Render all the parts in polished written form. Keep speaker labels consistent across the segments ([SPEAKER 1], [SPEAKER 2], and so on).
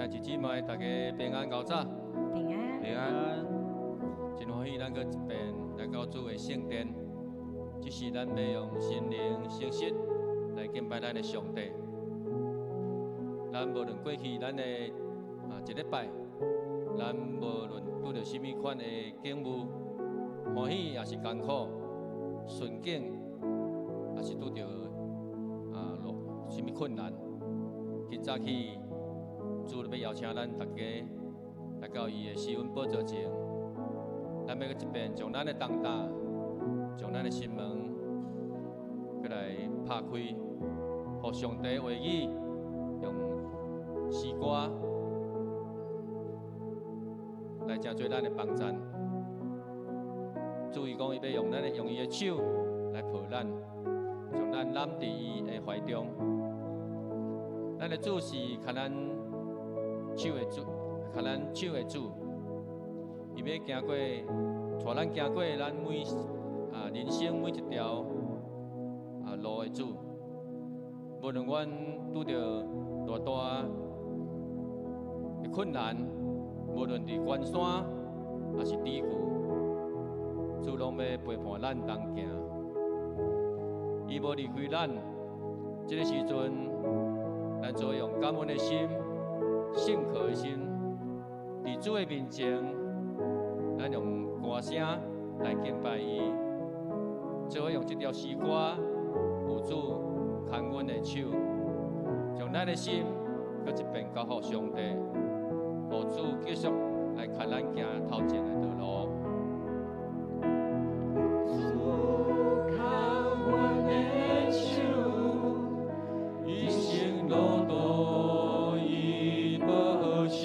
[SPEAKER 1] 兄弟姊妹，大家平安𠢕早。
[SPEAKER 2] 平安。
[SPEAKER 3] 平安。
[SPEAKER 1] 真歡喜咱閣一遍來到主的聖殿，這時咱欲用心靈誠實來敬拜咱的上帝。咱無論過去咱的一禮拜，咱無論拄著啥物款的境遇，歡喜抑是艱苦，順境抑是拄著落啥物困難，今早起主欲邀請咱大家來到伊的施恩寶座前，咱欲閣一遍將咱的重擔，將咱的心門，閣來拍開，予上帝話語用詩歌來成做咱的幫贊。主伊講，伊欲用伊的手來抱咱，將咱攬佇伊的懷中。咱的主是牽咱手的主，牽咱手的主，伊欲行過，帶咱行過咱每人生每一條路的主。無論阮拄著偌大的困難，無論佇關山抑是低谷，主攏欲陪伴咱同行。伊無離開咱，這個時陣，咱就用感恩的心、信靠的心，佇主的面前，咱用歌聲來敬拜伊，做伙用這條詩歌，有主牽阮的手，將咱的心閣一遍交予上帝，予主繼續來牽咱行頭前的道路。
[SPEAKER 4] 主牽阮的手，一生路途伊保守，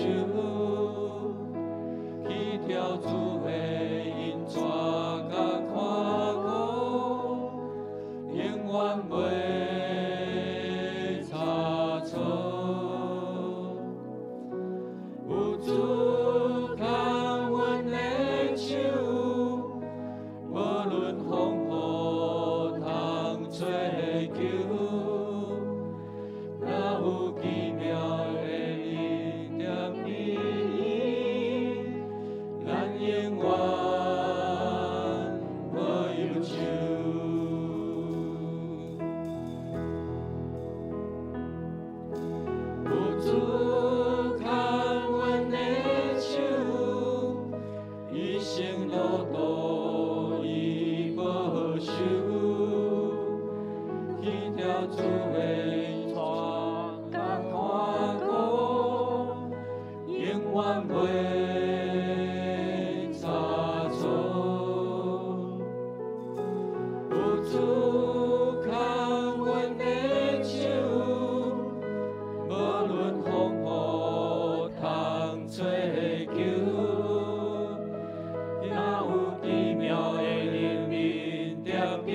[SPEAKER 4] 去跳主的引帶佮看顧，永遠袂差錯。有主牽阮的手，無論風雨通追求，若有奇妙的恩典庇咱永遠無憂愁。有主牽阮的手，一生路途伊保守，去跳主的帶佮看顧，永遠袂差錯。有主牽阮的手，無論風雨通追求，若有奇妙的恩典庇，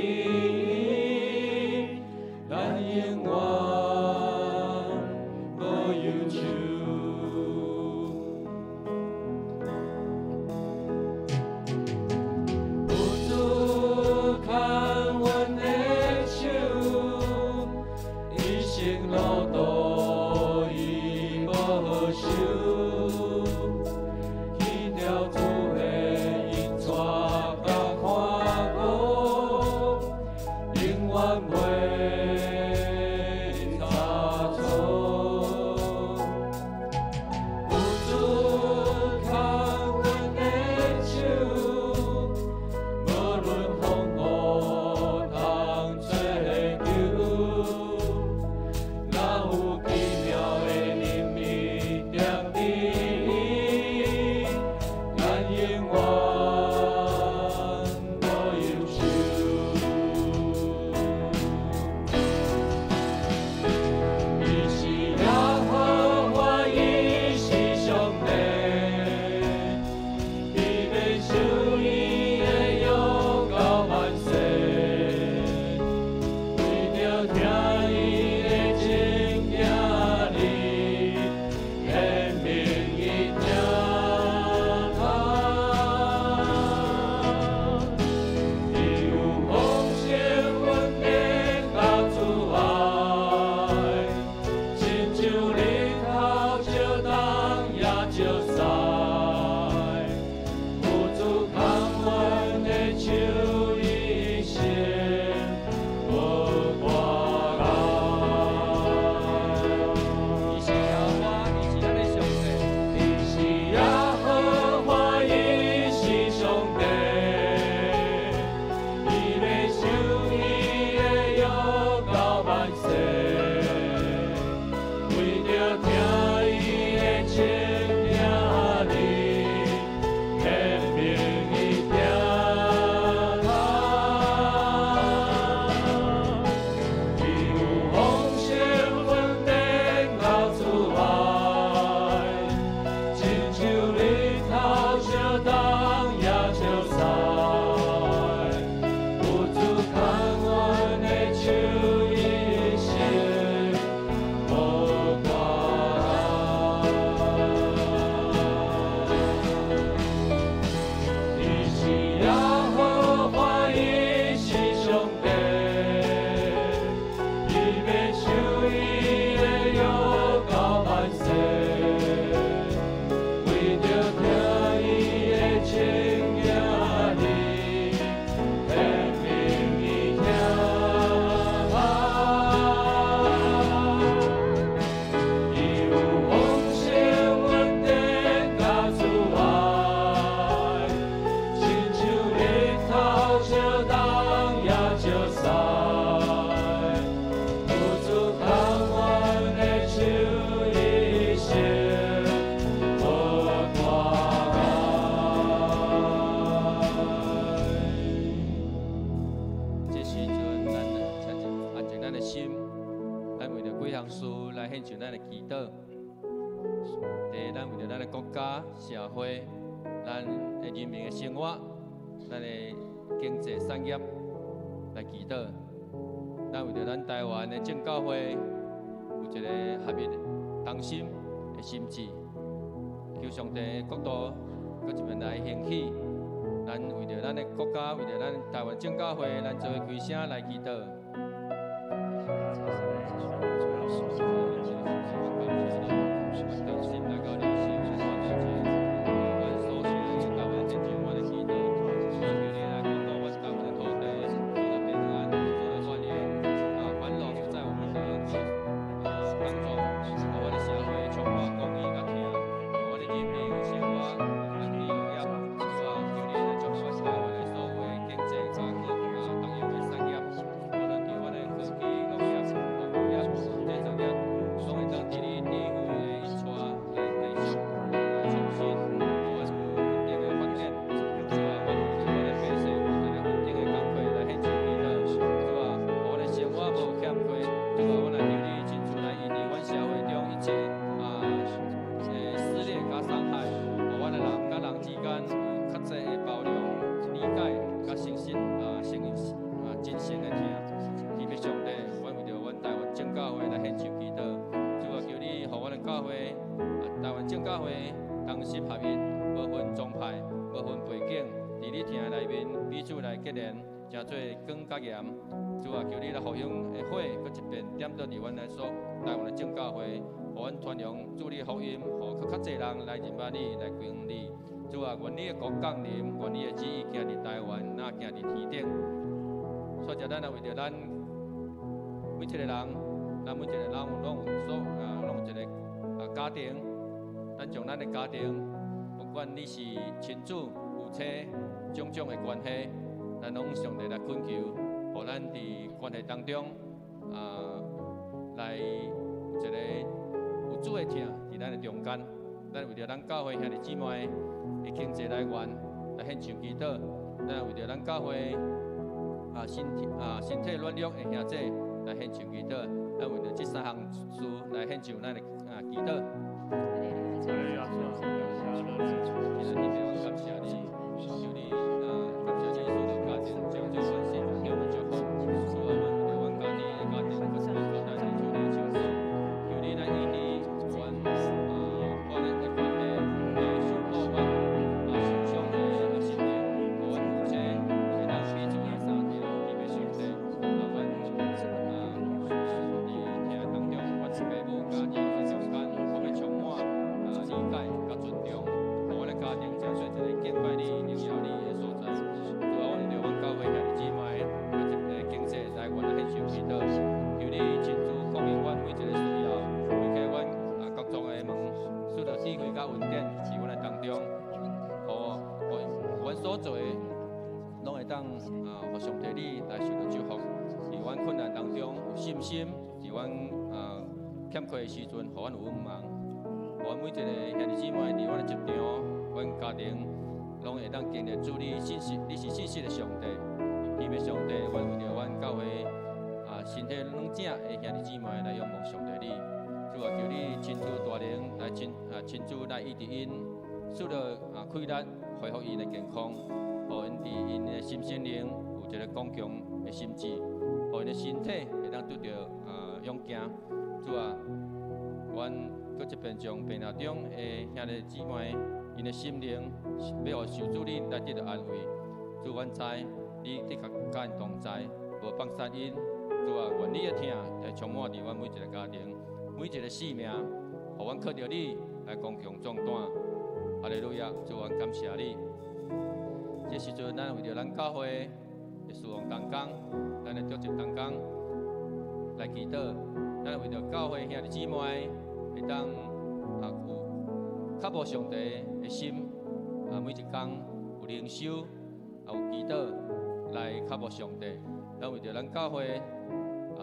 [SPEAKER 1] 來獻上咱的祈禱。第一，咱為著咱的國家、社會、咱的人民的生活、咱的經濟產業來祈禱。咱為著咱台灣的正教會有一個合一同心的心志，求上帝的國度閣一遍來興起。咱為著咱的國家，為著咱台灣正教會，咱做伙開聲來祈禱。同心來到你手阮所屬的台灣獻上阮的祈禱，求你來關顧阮台灣的土地，主的平安，主的繁榮，繁榮在我們的當中，予阮的社會充滿公義佮疼，予阮的人民生活安居樂業，主啊，求你來祝福阮台灣的所有的經濟佮各各樣的產業，無論佇阮的科技、農業、服務業、製造業，攏會當佇你智慧的引帶來繼續來創新，予阮有穩定的發展。主啊，阮為著阮的百姓有一個穩定的工課來獻上祈禱。主啊，予阮的生活無欠缺。主啊，阮來求你親自來醫治阮社會中一切撕裂佮傷害，予阮的人佮人之間有較濟的包容、理解佮誠實誠真誠的疼。天父上帝，阮為著阮台灣正教會來獻上祈禱。主啊，求你予阮的教會台灣正教會同心合一，無分宗派，無分背景，佇你疼的內面彼此來結連，成做光佮鹽。主啊，求你來復興的火，閣一遍點著佇阮的所台灣的正教會，予阮傳揚主你的福音，予閣較濟人來認捌你，來歸向你。主啊，願你的國降臨，願你的旨意行佇台灣，若行佇天頂。所以，咱也為著咱每一個人，咱每一個人攏有所攏有一個家庭，咱將咱的家庭，不管你是親子、夫妻，種種的關係，咱攏上帝來懇求，予咱佇關係當中來有一個有主的疼佇咱的中間。咱為著咱教會兄弟姊妹的經濟來源來獻上祈禱，咱為著咱教會身體軟弱的兄弟來獻上祈禱，咱為著這三項事來獻上咱的祈禱。今日感謝你，求你感謝你賜予家庭將這關係給我們祝福，主啊，阮為著阮家己的家庭，閣一遍交代佇主你的手中，求你來醫治阮破裂的關係，來修補阮受傷的心靈，予阮夫妻會當彼此來相疼，天父上帝，阮佇疼當中，阮爸母佮兒女中間，我欲充滿理解佮尊重，予阮的家庭成做一個敬拜你、榮耀你的所在。主啊，阮為著阮教會兄弟姊妹，閣一個經濟來源來獻上祈禱，求你親自供應阮每一個需要，開啟阮各種的門，賜予智慧佮恩典佇阮的當中，予阮所做的，攏會當予上帝你來受到祝福。佇阮困難當中有信心，佇阮欠缺的時陣，予阮有向望。予阮每一個兄弟姊妹佇阮的職場、阮家庭，攏會當經歷主你信實，你是信實的上帝。天父上帝，阮為著阮教會身體軟正的兄弟姊妹來仰望上帝你。主啊，求你親自帶領來親自來醫治𪜶，賜予氣力，恢復𪜶的健康，予𪜶佇𪜶的心身靈有一個剛強的心志，予𪜶的身體會當得著勇健。主啊，阮閣一遍將病榻中的兄弟姊妹，𪜶的心靈欲受主你來得著安慰。主，阮知你的確佮𪜶同在，無放捨𪜶。主啊，願你的疼來充滿佇阮每一個家庭，每一個性命，予阮靠著你來剛強壯膽。哈利路亞！主，阮感謝你。這時陣，咱為著咱教會的事奉同工，咱的召集同工來祈禱。咱為著教會兄弟姊妹會當有渴慕上帝的心，每一工有靈修，有祈禱來渴慕上帝。咱為著咱教會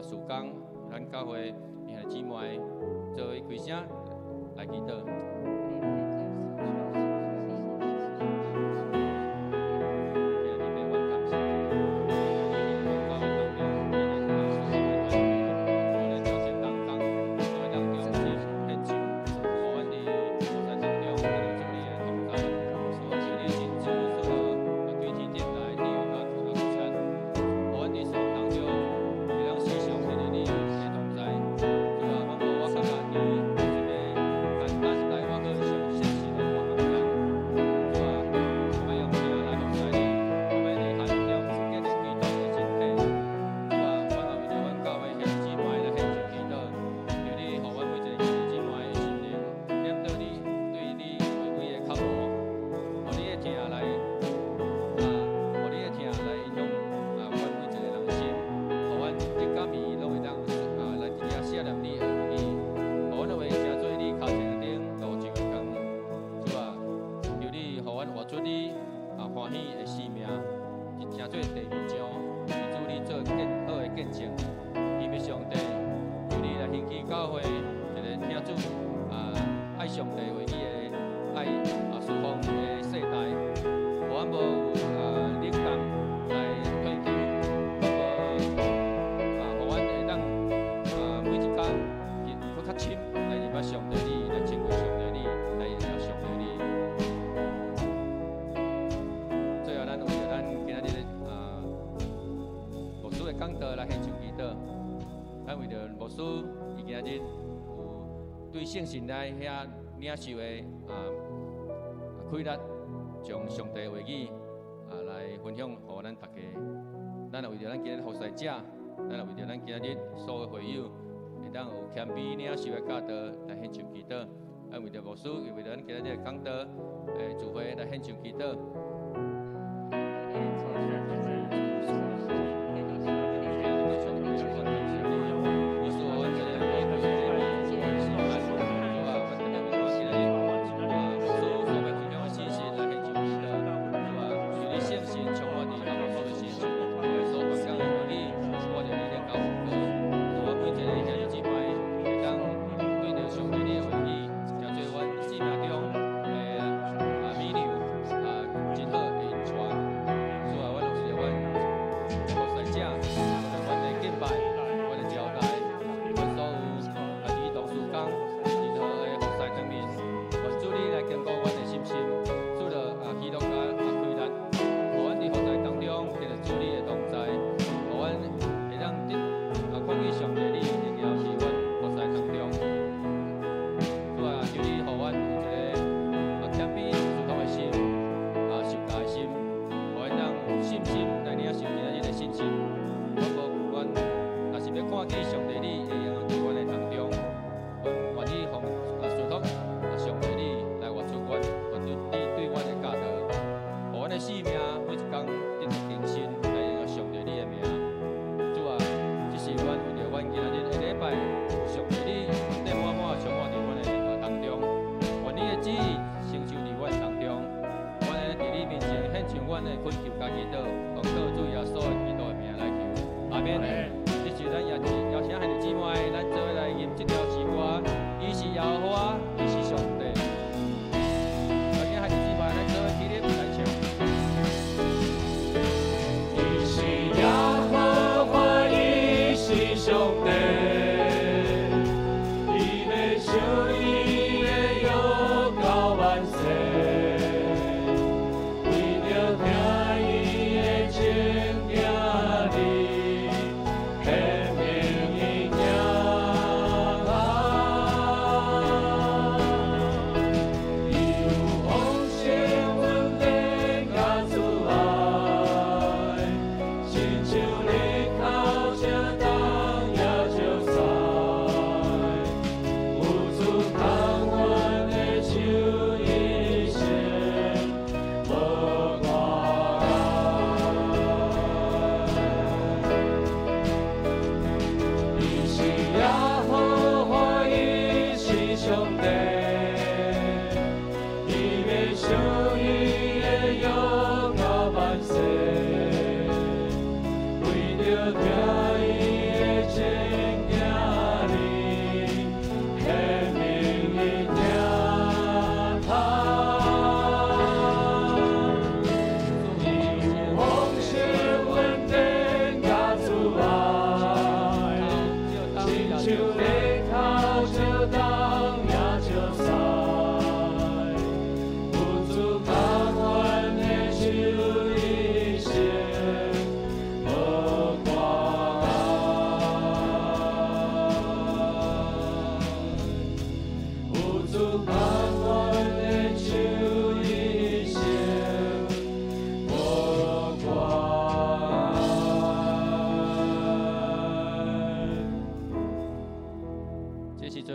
[SPEAKER 1] 事工，咱教會兄弟姊妹做伙開聲來祈禱。講道來獻上祈禱。咱為著牧師，伊今日有對聖神來遐領受的氣力，將上帝話語來分享予咱大家。咱也為著咱今日服侍者，咱也為著咱今日所有會友，會當有謙卑領受的教導來獻上祈禱。咱為著牧師，又為著咱今日的講道的聚會來獻上祈禱。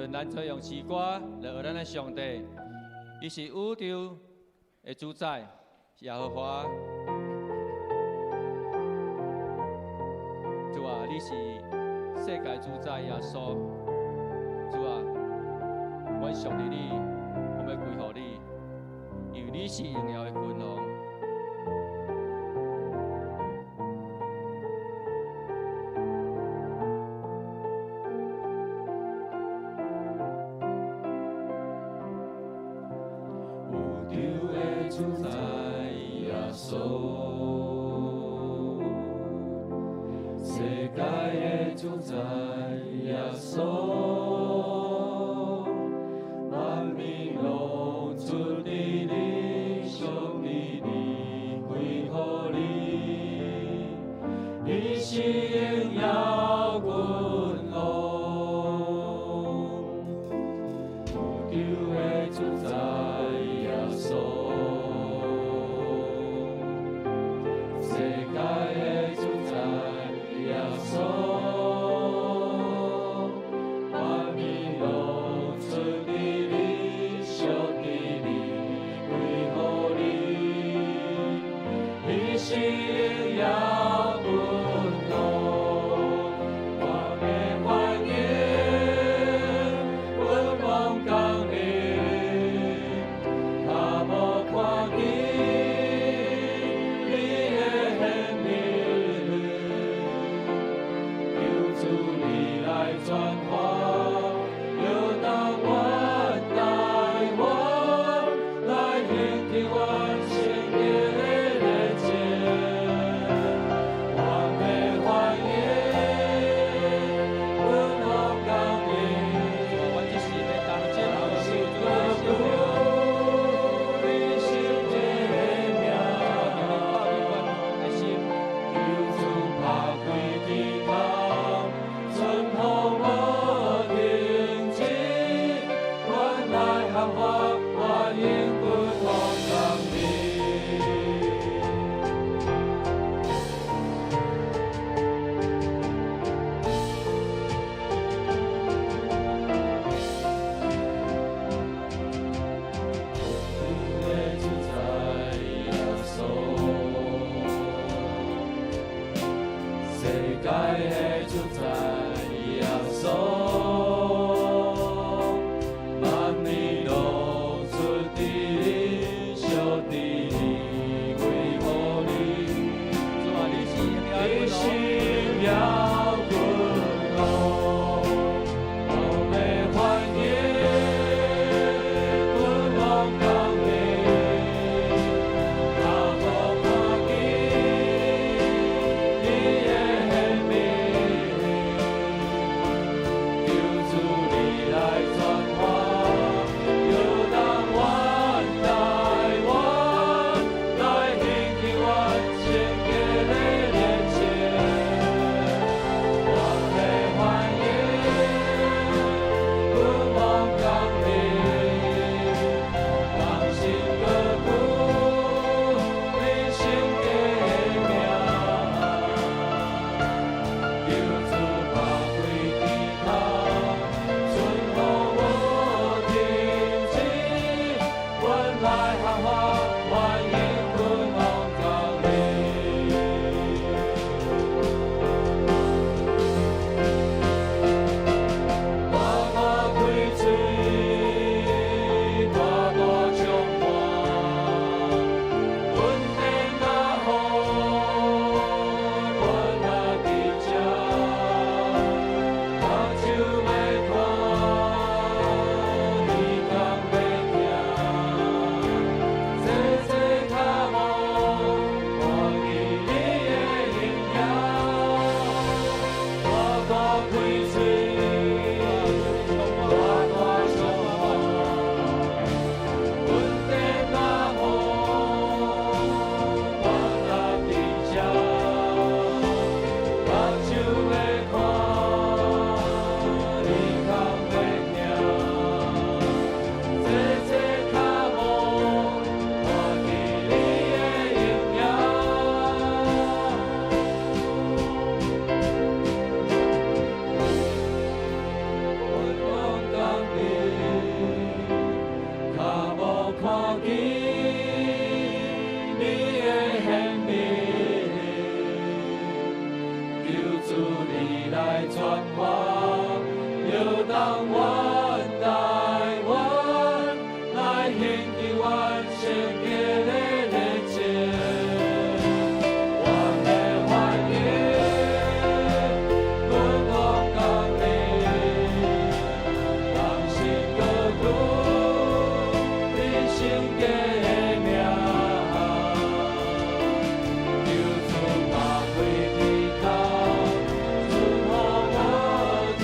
[SPEAKER 1] 咱做用詩歌來學咱的上帝，伊是宇宙的主宰，耶和華。主啊，你是世界主宰耶穌。主啊，阮上帝你，我欲歸予你，因為你是榮耀的君王。
[SPEAKER 4] 主宰耶穌，世界的主宰耶穌，萬民攏出佇你，上帝你歸予你，你是榮耀君王，宇宙的主宰耶穌，世界的主宰耶穌，萬民攏出佇你，惜佇你，歸予你，你是榮耀君王，我欲歡迎君王降臨，跤無看見你的顯明，求主你來轉化，搖動阮台灣，來興起阮聖潔的熱情，我欲歡迎君王降臨。
[SPEAKER 1] 主啊，阮這時欲同齊高舉主的聖名。
[SPEAKER 4] 你聖潔的名，
[SPEAKER 1] 主啊，求你拍開阮的心，
[SPEAKER 4] 求主拍開天空，春風無停止，阮來喊話，歡迎君王降臨。的主宰耶穌，世界的主宰耶穌，萬民攏出佇你，惜佇你，歸予你。
[SPEAKER 1] 主啊，你是榮耀
[SPEAKER 4] 你是
[SPEAKER 1] 的君
[SPEAKER 4] 榮耀君王，我欲歡迎君王降臨，跤無看見你的顯明，求主你來轉化，搖動阮台灣，來興起阮聖潔的熱情，我欲歡迎君王降臨，同心高舉你聖潔的名，求主拍開天空，春風無停止，阮來喊話，歡迎君王降臨。大大開喙，大大充滿，恩典若雨，阮若佇這，目睭欲看，耳孔欲聽，濟濟跤步看見你的榮耀，大大開喙，大大充滿，恩典若雨，阮若佇這，目睭欲看，耳孔欲聽，濟濟跤步看見你的榮耀。君王降臨，跤無看見你的顯明，求主你來轉化，搖動阮台灣，來興起阮聖潔的熱情，我欲歡迎君王降臨，同心高舉你聖潔的名，求主拍開天空，春風無停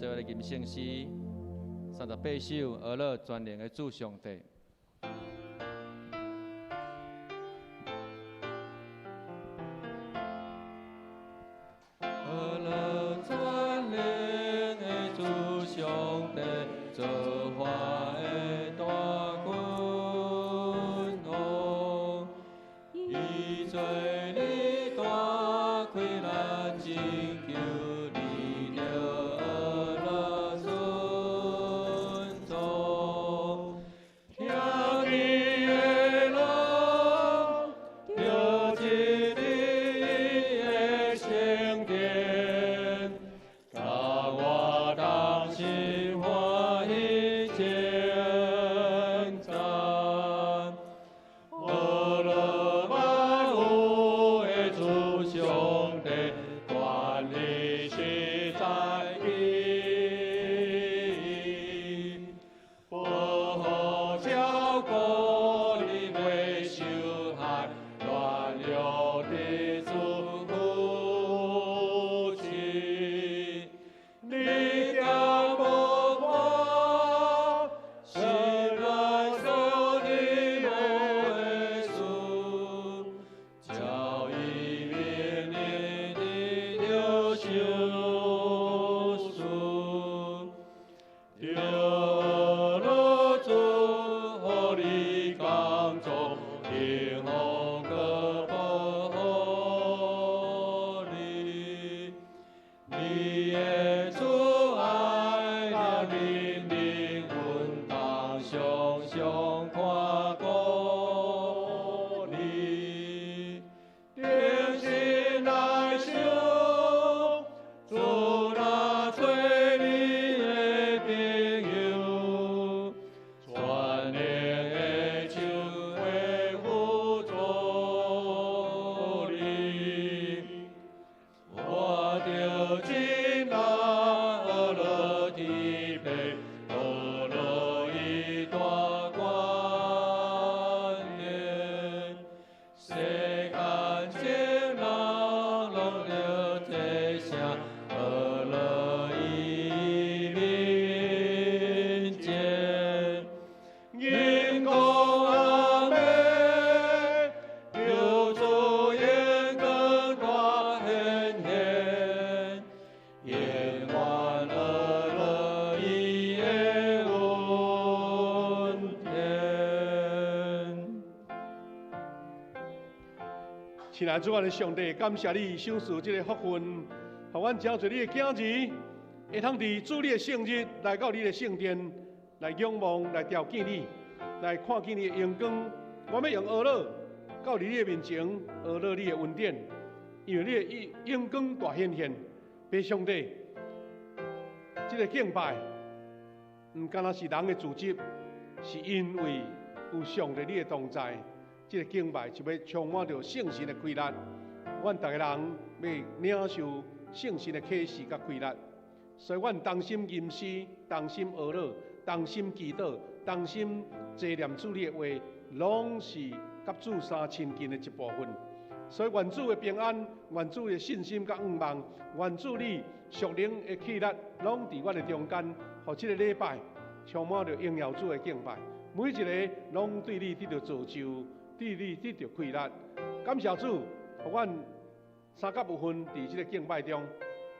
[SPEAKER 1] 做伙來吟聖詩38首，呵咾全能的主上帝。呵咾全能的主上帝，造化的大君王，伊做你大開力拯救你，著呵咾尊崇。聽見的人，著進你的聖殿，佮我同心歡喜稱讚。呵咾萬有的主上帝，權力實在彼，保護照顧你袂受害，軟弱的主扶持。你行無我，心內所你無的事，照伊命令得著賞賜。著呵咾主予你工作，幸福閣保護你。你的慈愛憐憫，阮當常常看顧你。定心來想，主若做你的朋友，全能的手會輔助你。我著盡力呵咾天父，呵咾伊大權能，世間眾人攏著齊聲呵咾伊面前。應講阿們，求主榮光大顯現，永遠呵咾伊的恩典。
[SPEAKER 2] 親愛主，阮的上帝，感謝你賞賜這个福分，予阮成做你的囝兒，會通佇主你的聖日來到你的聖殿，來仰望、來朝見你，來看見你的榮光。我欲用呵咾到佇你的面前，呵咾你的恩典，因為你的榮光大顯現。父上帝，這个敬拜，毋敢若是人的組織，是因為有上帝你的同在。這个敬拜就欲充滿著聖神的氣力，阮逐个人欲領受聖神的啟示佮氣力，所以阮同心吟詩，同心呵咾，同心祈禱，同心齊念主你的話，攏是佮主相親近的一部分。所以願主的平安，願主的信心佮向望，願主你屬靈的氣力，攏佇阮的中間，予這个禮拜充滿著榮耀主的敬拜，每一个攏對你得著造就，對你得著氣力。感謝主，予阮三甲有份佇這个敬拜中，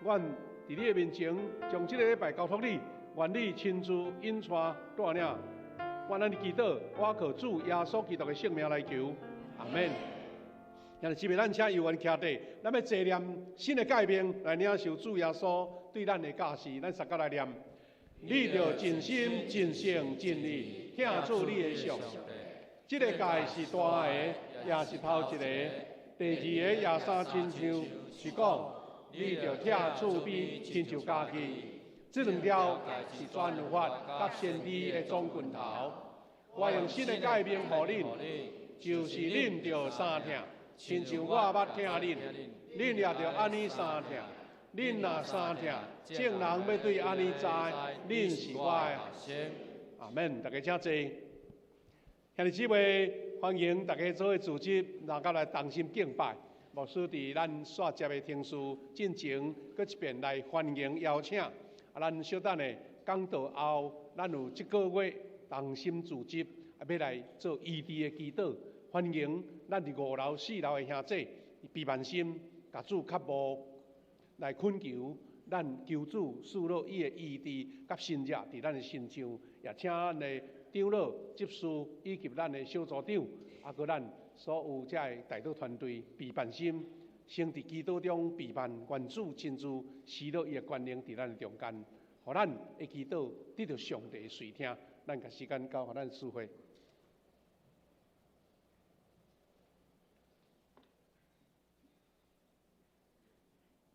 [SPEAKER 2] 阮佇你的面前將這个禮拜交託你，願你親自引帶帶領。阮按呢祈禱，我靠主耶穌基督的聖名來求，阿們。兄弟姊妹，咱請猶原徛佇，咱欲齊念新的誡命來領受主耶穌對咱的教示，咱相佮來念。你著盡心、盡性、盡意，疼主你的上帝。這个誡是大的，也是頭一個。第二個也相親像，是講你著疼厝邊親像家己。這兩條是全律法佮先知的總棍頭。我用新的誡命予恁，就是恁著相疼，親像我捌疼恁，恁也著按呢相疼。恁若相疼，眾人欲對按呢知，恁是我的學生。阿們，大家請坐。兄弟姊妹，歡迎大家做伙組織，大家來同心敬拜。牧師佇咱煞接的程序進前，閣一遍來歡迎邀請。啊，咱小等下講道後，咱有這個月同心組織啊，欲來做醫治的祈禱，歡迎咱佇五樓、四樓的兄弟，備萬心，共主磕步來懇求，咱求主賜落伊的醫治佮神蹟佇咱的身上，也請咱的長老、執事以及咱的小組長，啊，閣咱所有遮的代禱團隊備萬心，先佇祈禱中備盼，願主親自施落伊的權能佇咱的中間，予咱的祈禱得著上帝的垂聽。咱共時間交予咱司會。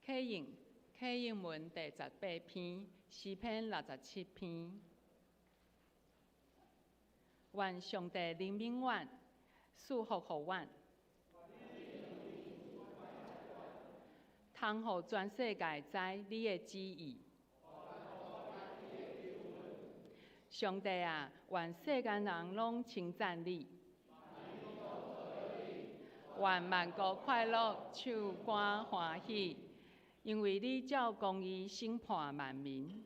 [SPEAKER 3] 啟應啟應文第18篇，詩篇67篇。願上帝憐憫阮，賜福予阮，通予全世界知你的旨意。上帝啊，願世間人攏稱讚你，願萬國快樂，唱歌歡喜，因為你照公義審判萬民。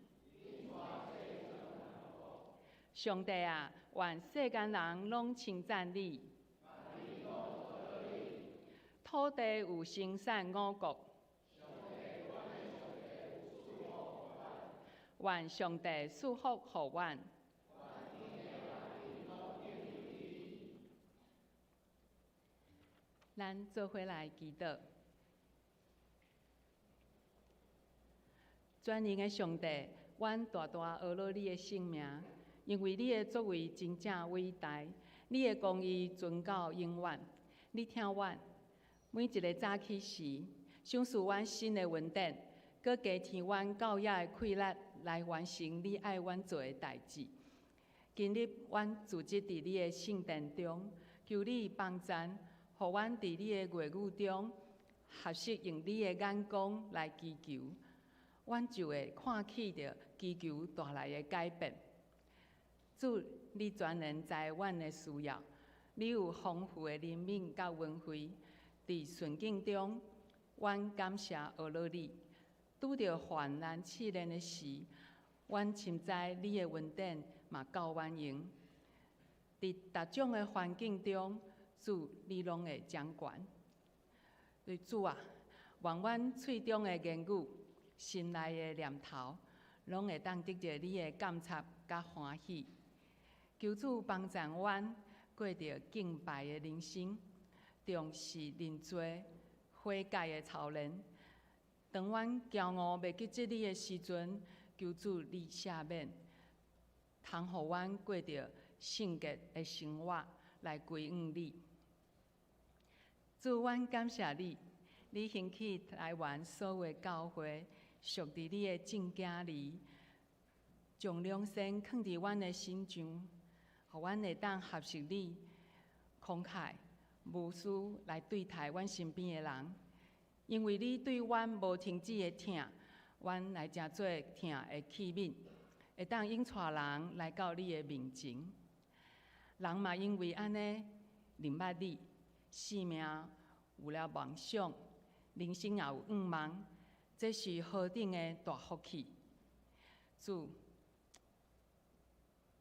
[SPEAKER 3] 上帝啊，願世間人攏稱讚你。土地有生產五穀。願上帝賜福予阮。咱做伙來祈禱。全能的上帝，阮大大阿羅你的聖名，因為你的作為真正偉大，你的公義存到永遠。你聽阮每一个早起時，賞賜阮新的恩典，閣加添阮教野的氣力，來完成你愛阮做的代誌。今日阮聚集佇你的聖殿中，求你幫贊，予阮佇你的話語中，學習用你的眼光來祈求，阮就會看見著祈求帶來的改變。主，你全能知阮的需要，你有豐富的憐憫佮恩惠，佇順境中，阮感謝阿羅你。拄著患難試煉的時，阮深知你的恩典嘛夠阮用。佇逐種的環境中，主你攏會掌權。主啊，願阮喙中的言語、心內的念頭，攏會當得著你的鑒察佮歡喜。求主幫助阮過著敬拜的人生，重視認罪悔改的操練。當阮驕傲袂記得你的時陣，求主你赦免，通予阮過著聖潔的生活來歸向你。主，阮感謝你，你興起台灣所有的教會，屬佇你的正囝兒，將良善囥佇阮的身上，予阮會當學習你慷慨無私來對待阮身邊的人。因為你對阮無停止的疼，阮來成做疼的器皿，會當引帶人來到你的面前。人嘛因為按呢認捌你，生命有了夢想，人生也有願望，這是何等的大福氣！主，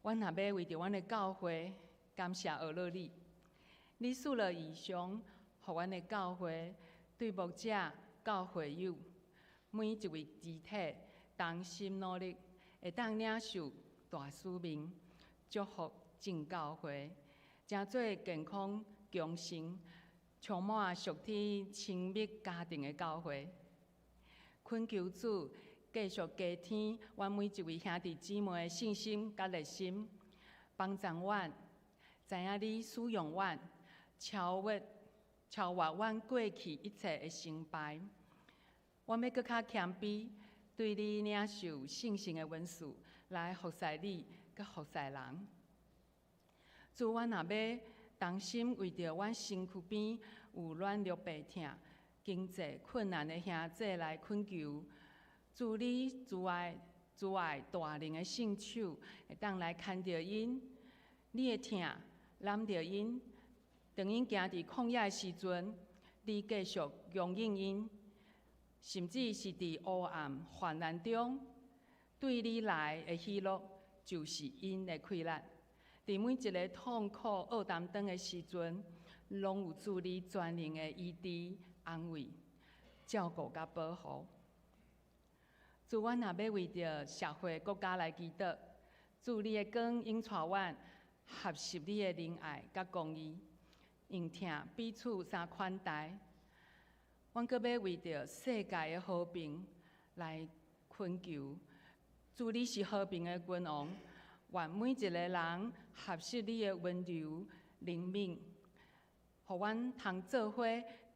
[SPEAKER 3] 阮若欲為著阮的教會感謝阿羅你，你賜了異象，予阮的教會對牧者到會友，每一位肢體同心努力，會當領受大使命，祝福眾教會，成做健康強盛、充滿屬天親密家庭的教會。懇求主繼續加添阮每一位兄弟姊妹的信心佮熱心，幫助阮知影你使用阮，超越阮過去一切的成敗。阮欲閣較謙卑，對你領受聖神的恩賜，來服侍你，佮服侍人。主，阮若欲同心為著阮身軀邊有軟弱病痛、經濟困難的兄弟來懇求，主你慈愛大能的聖手，會當來牽著𪜶，你的疼攬著𪜶。當𪜶行佇曠野的時陣，你繼續供應𪜶，甚至是佇黑暗患難中，對你來的喜樂，就是𪜶的氣力。佇每一个痛苦惡擔當的時陣，攏有主你全能的醫治、安慰、照顧佮保護。主，阮若欲為著社會國家來祈禱，主你的光引帶阮學習你的仁愛佮公義，用疼彼此相款待。阮閣欲為著世界的和平來懇求，主你是和平的君王，願每一个人學習你的溫柔憐憫，予阮通做伙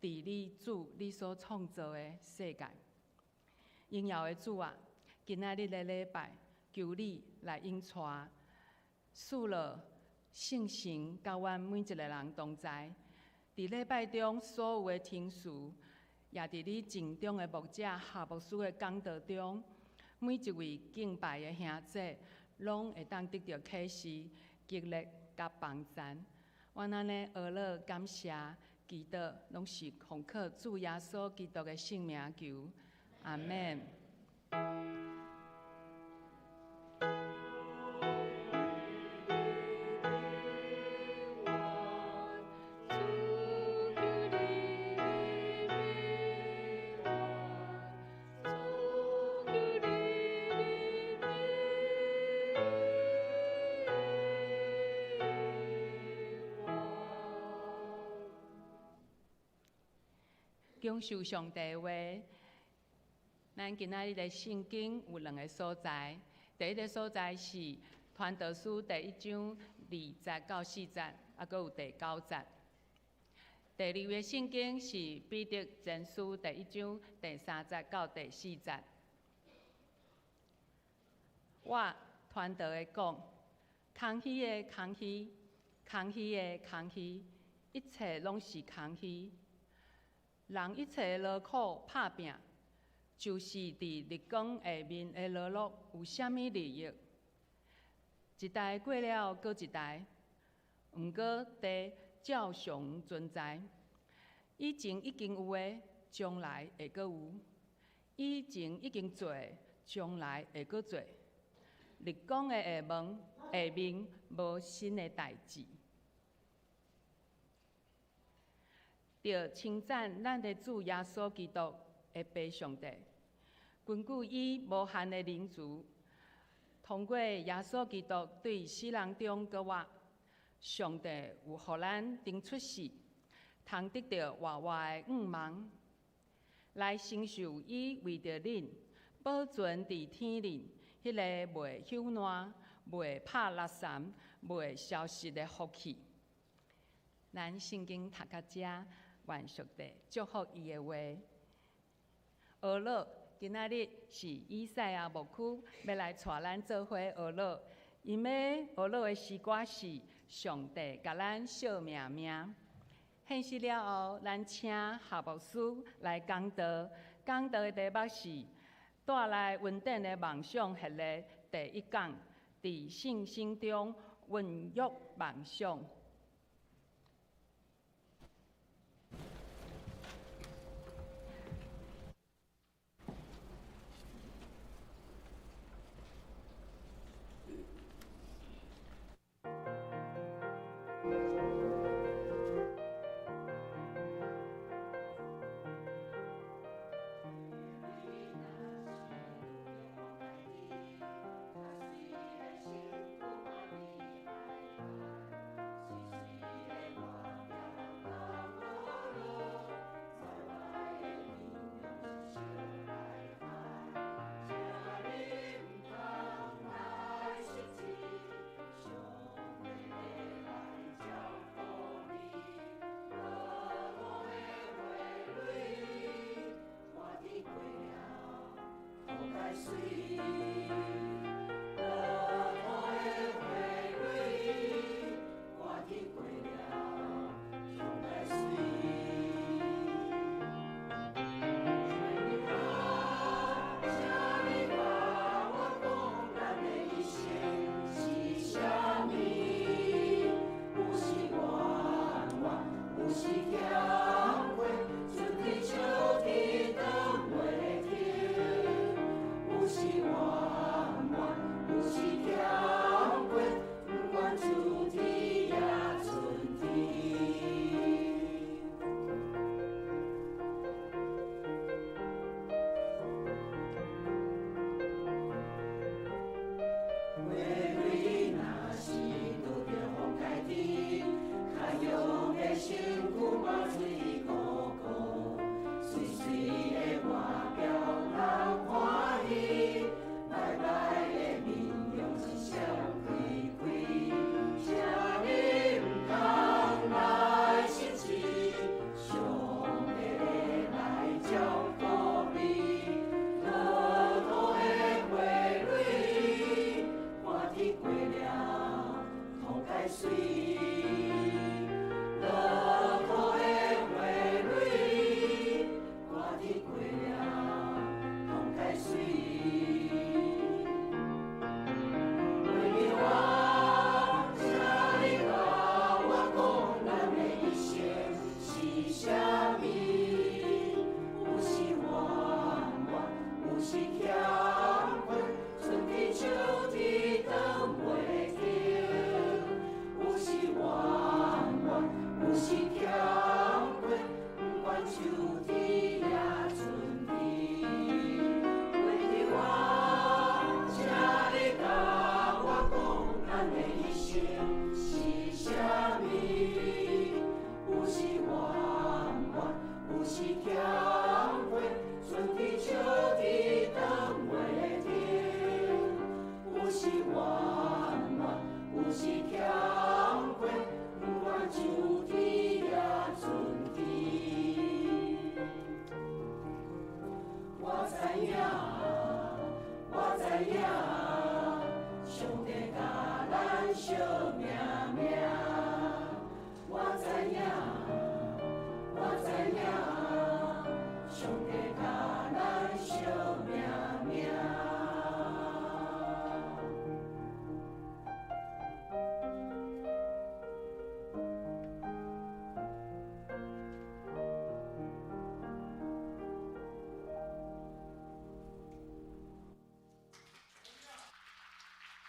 [SPEAKER 3] 治理主你所創造的世界。榮耀的主啊，今仔日的禮拜，求你來引帶，賜落聖神佮阮每一个人同在。佇禮拜中所有的程序，也佇你淨中的牧者夏牧師的講道中，每一位敬拜的兄姐，攏會當得著啟示、激勵佮幫贊。阮按呢呵咾感謝祈禱，攏是奉靠主耶穌基督的聖名求，阿們。享受上帝的話，咱今仔日的聖經有兩个所在。第一个所在是傳道書第一章二節到四節，啊，閣有第九節。第二个聖經是彼得前書第一章第三節到第四節。我傳道的講，空虛的空虛，空虛的空虛，一切攏是空虛。人一切的勞苦拍拚，就是佇日光下面的勞碌有啥物利益？一代過了，閣一代，毋過地照常存在。以前已經有的，將來會閣有；以前已經做的，將來會閣做。日光的下面無新的代誌。著稱讚咱的主耶穌基督的父上帝，根據伊無限的仁慈，通過耶穌基督對死人中閣活，上帝有予咱重出世，通得著活活的盼望，來承受伊為著恁保存佇天頂彼个袂朽爛、袂拍垃圾、袂消失的福氣。咱聖經讀到遮，願上帝祝福伊的話。呵咾，今仔日是以賽亞牧區欲來帶咱做伙呵咾，𪜶欲呵咾的詩歌是上帝共咱惜命命。獻詩了後，咱請夏牧師來講道，講道的題目是帶來恩典的夢想系列第一講，佇信心中孕育夢想。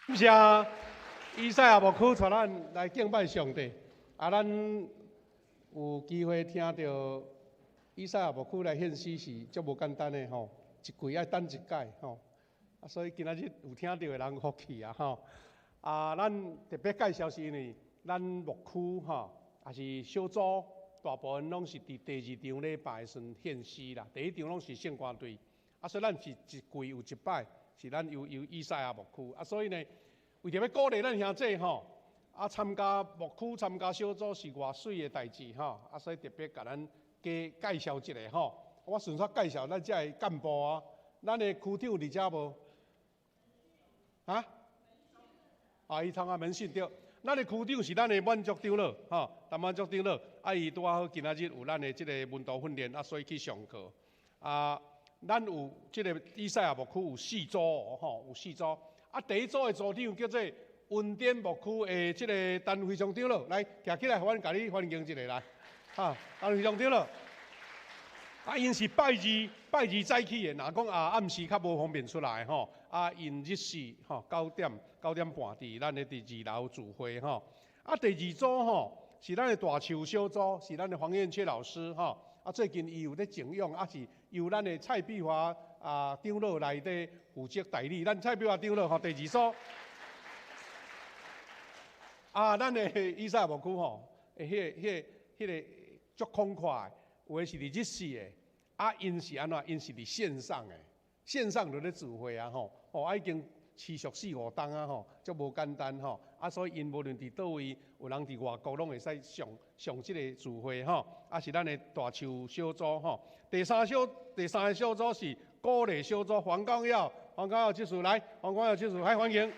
[SPEAKER 2] 感谢以赛亚牧区带咱来敬拜上帝。啊，咱有机会听著以赛亚牧区来献诗是足无简单的吼，一季爱等一届吼。啊，所以今仔日有听著的人福气啊吼。啊，咱特别介绍是因为咱牧区吼，也是小组大部分拢是伫第二场礼拜的时阵献诗啦，第一场拢是圣歌队。啊，所以咱是一季有一摆是咱由以赛亚牧区。啊，所以呢，为著欲鼓励咱兄弟吼，啊，参加牧区、参加小组是偌媠的代志吼，啊，所以特别共咱加介绍一下吼。我顺续介绍咱遮的干部啊，咱的区长伫遮无？啊？啊，伊参加门训对。咱的区长是咱的满足长老吼，陈满足长老，啊，伊拄仔好今仔日有咱的这个门徒训练，啊，所以去上课。啊，咱有这个以赛亚牧区有四组哦，吼，有四组。啊，第一组的组长叫做恩典牧区的这个陈辉昌长老，来徛起来，阮共你欢迎一下来。哈，陈辉昌长老。啊，𪜶是拜二早起的，若讲啊暗时较无方便出来吼，啊，𪜶日时吼9点半伫咱的伫二楼聚会吼。啊，第二组吼是咱的大树小组，是咱的黄燕雀老师吼。啊，最近伊有咧静养，啊是由咱的蔡碧华啊长老来咧负责代理。咱蔡碧华长老吼，第二组。啊，咱的以赛牧区吼，彼个足慷慨，有的是伫日时的，啊，𪜶是按怎？𪜶是伫线上的，线上就咧聚会啊吼，哦，啊已经持续四五冬啊吼，足无简单吼，啊，所以𪜶无论伫佗位，有人伫外国拢会使上这个聚会吼，啊是咱的大树小组吼。第三个小组是鼓励小组，黄光耀，黄光耀执事来，黄光耀执事来欢迎。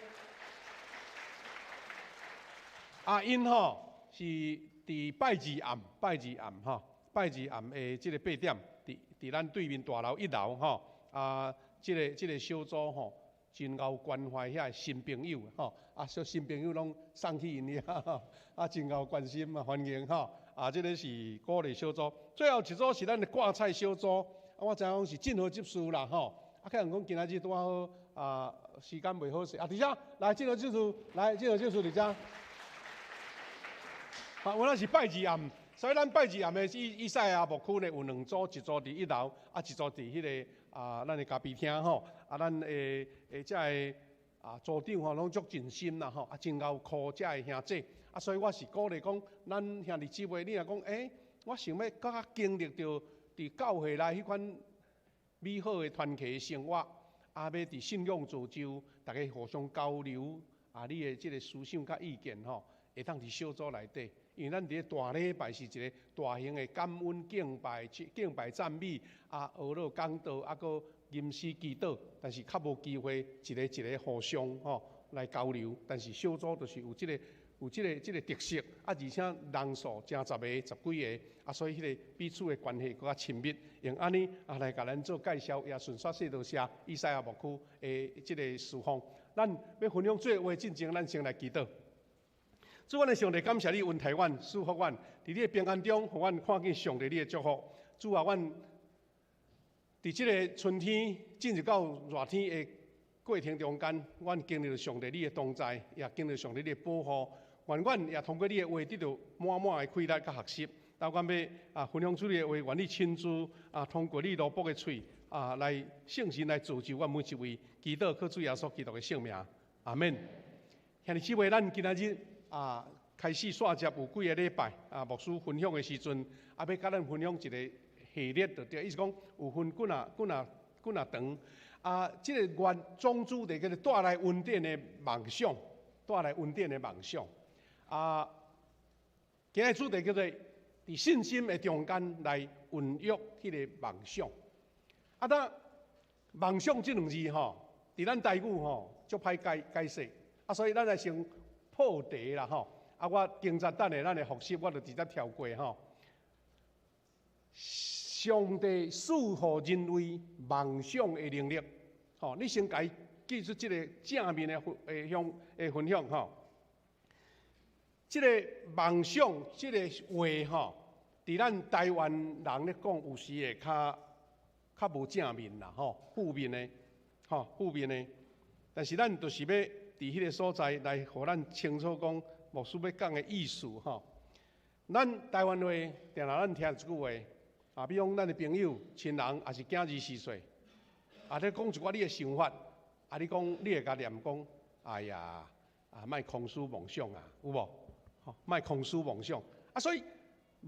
[SPEAKER 2] 啊，𪜶吼是伫拜二暗，拜二暗吼，拜二暗的这个8点，伫咱对面大楼1楼吼，啊，这个小组吼，真𠢕关怀遐新朋友吼，啊，所以新朋友拢送去𪜶遐，啊，真𠢕关心嘛，欢迎吼，啊，这个是鼓励小组，最后一组是咱的挂菜小组，啊，我知影讲是进和执事啦吼，啊，可能讲今仔日拄好啊，时间袂好势，啊，伫遮来进和执事，来进和执事伫遮。啊，我咱是拜二暗，所以咱拜二暗的以赛亚牧区呢有两组，一组伫1楼，啊，一组伫彼个啊，咱的咖啡厅吼，啊，咱的这个組長吼攏足盡心啦吼，真𠢕顧遮的兄弟，所以我是鼓勵講，咱兄弟姊妹，你若講，我想欲閣較經歷著佇教會內彼款美好的團契的生活，欲佇信仰造就，逐家互相交流，你的這个思想佮意見吼，會當佇小組內底，因為咱佇咧大禮拜是一个大型的感恩敬拜、敬拜讚美，學樂講道，閣吟詩祈禱，但是較無機會一个一个互相吼來交流。但是小組就是有這个有這个這个特色，而且人數成十个、十幾个，所以彼个彼此的關係閣較親密。用按呢來共咱做介紹，也順煞說多謝以賽亞牧區的這个事奉。咱欲分享做話進前，咱先來祈禱。主，阮的上帝，感謝你恩待阮、賜福阮，佇你的平安中，予阮看見上帝你的祝福。主啊，阮佇這个春天進入到熱天的過程中間，阮經歷著上帝你的同在，也經歷上帝你的保護。願阮也通過你的話得著滿滿的氣力佮學習。當阮欲分享主你的話，願你親自通過你奴僕的喙來聖神來造就阮每一位。祈禱靠主耶穌基督的聖名，阿門。兄弟姊妹，咱今仔日開始紲接有幾个禮拜牧師分享的時陣，欲共咱分享一个系列，就對，意思講有分幾若幾若幾若長。這个月總主題叫做帶來恩典的夢想，帶來恩典的夢想。今日主題叫做佇信心的中間來孕育彼个夢想。當夢想這兩字吼，佇咱台語吼足歹解解釋，所以咱來先破題啦吼。我今早等下咱來復習，我就直接跳過吼。上帝賜予人類夢想的能力，吼，你先共伊記住這个正面的分享的分享吼。這个夢想，這个話吼，佇咱台灣人咧講，有時會較較無正面啦，吼，負面的，吼，負面的。但是咱就是欲佇彼个所在來予咱清楚講牧師欲講的意思吼。咱台灣話，定定咱聽一句話，比如講咱的朋友、親人，抑是囝兒四歲，咧講一寡你的想法，你講你會共念講，哎呀，莫空思妄想啊，有無？吼，莫空思妄想。所以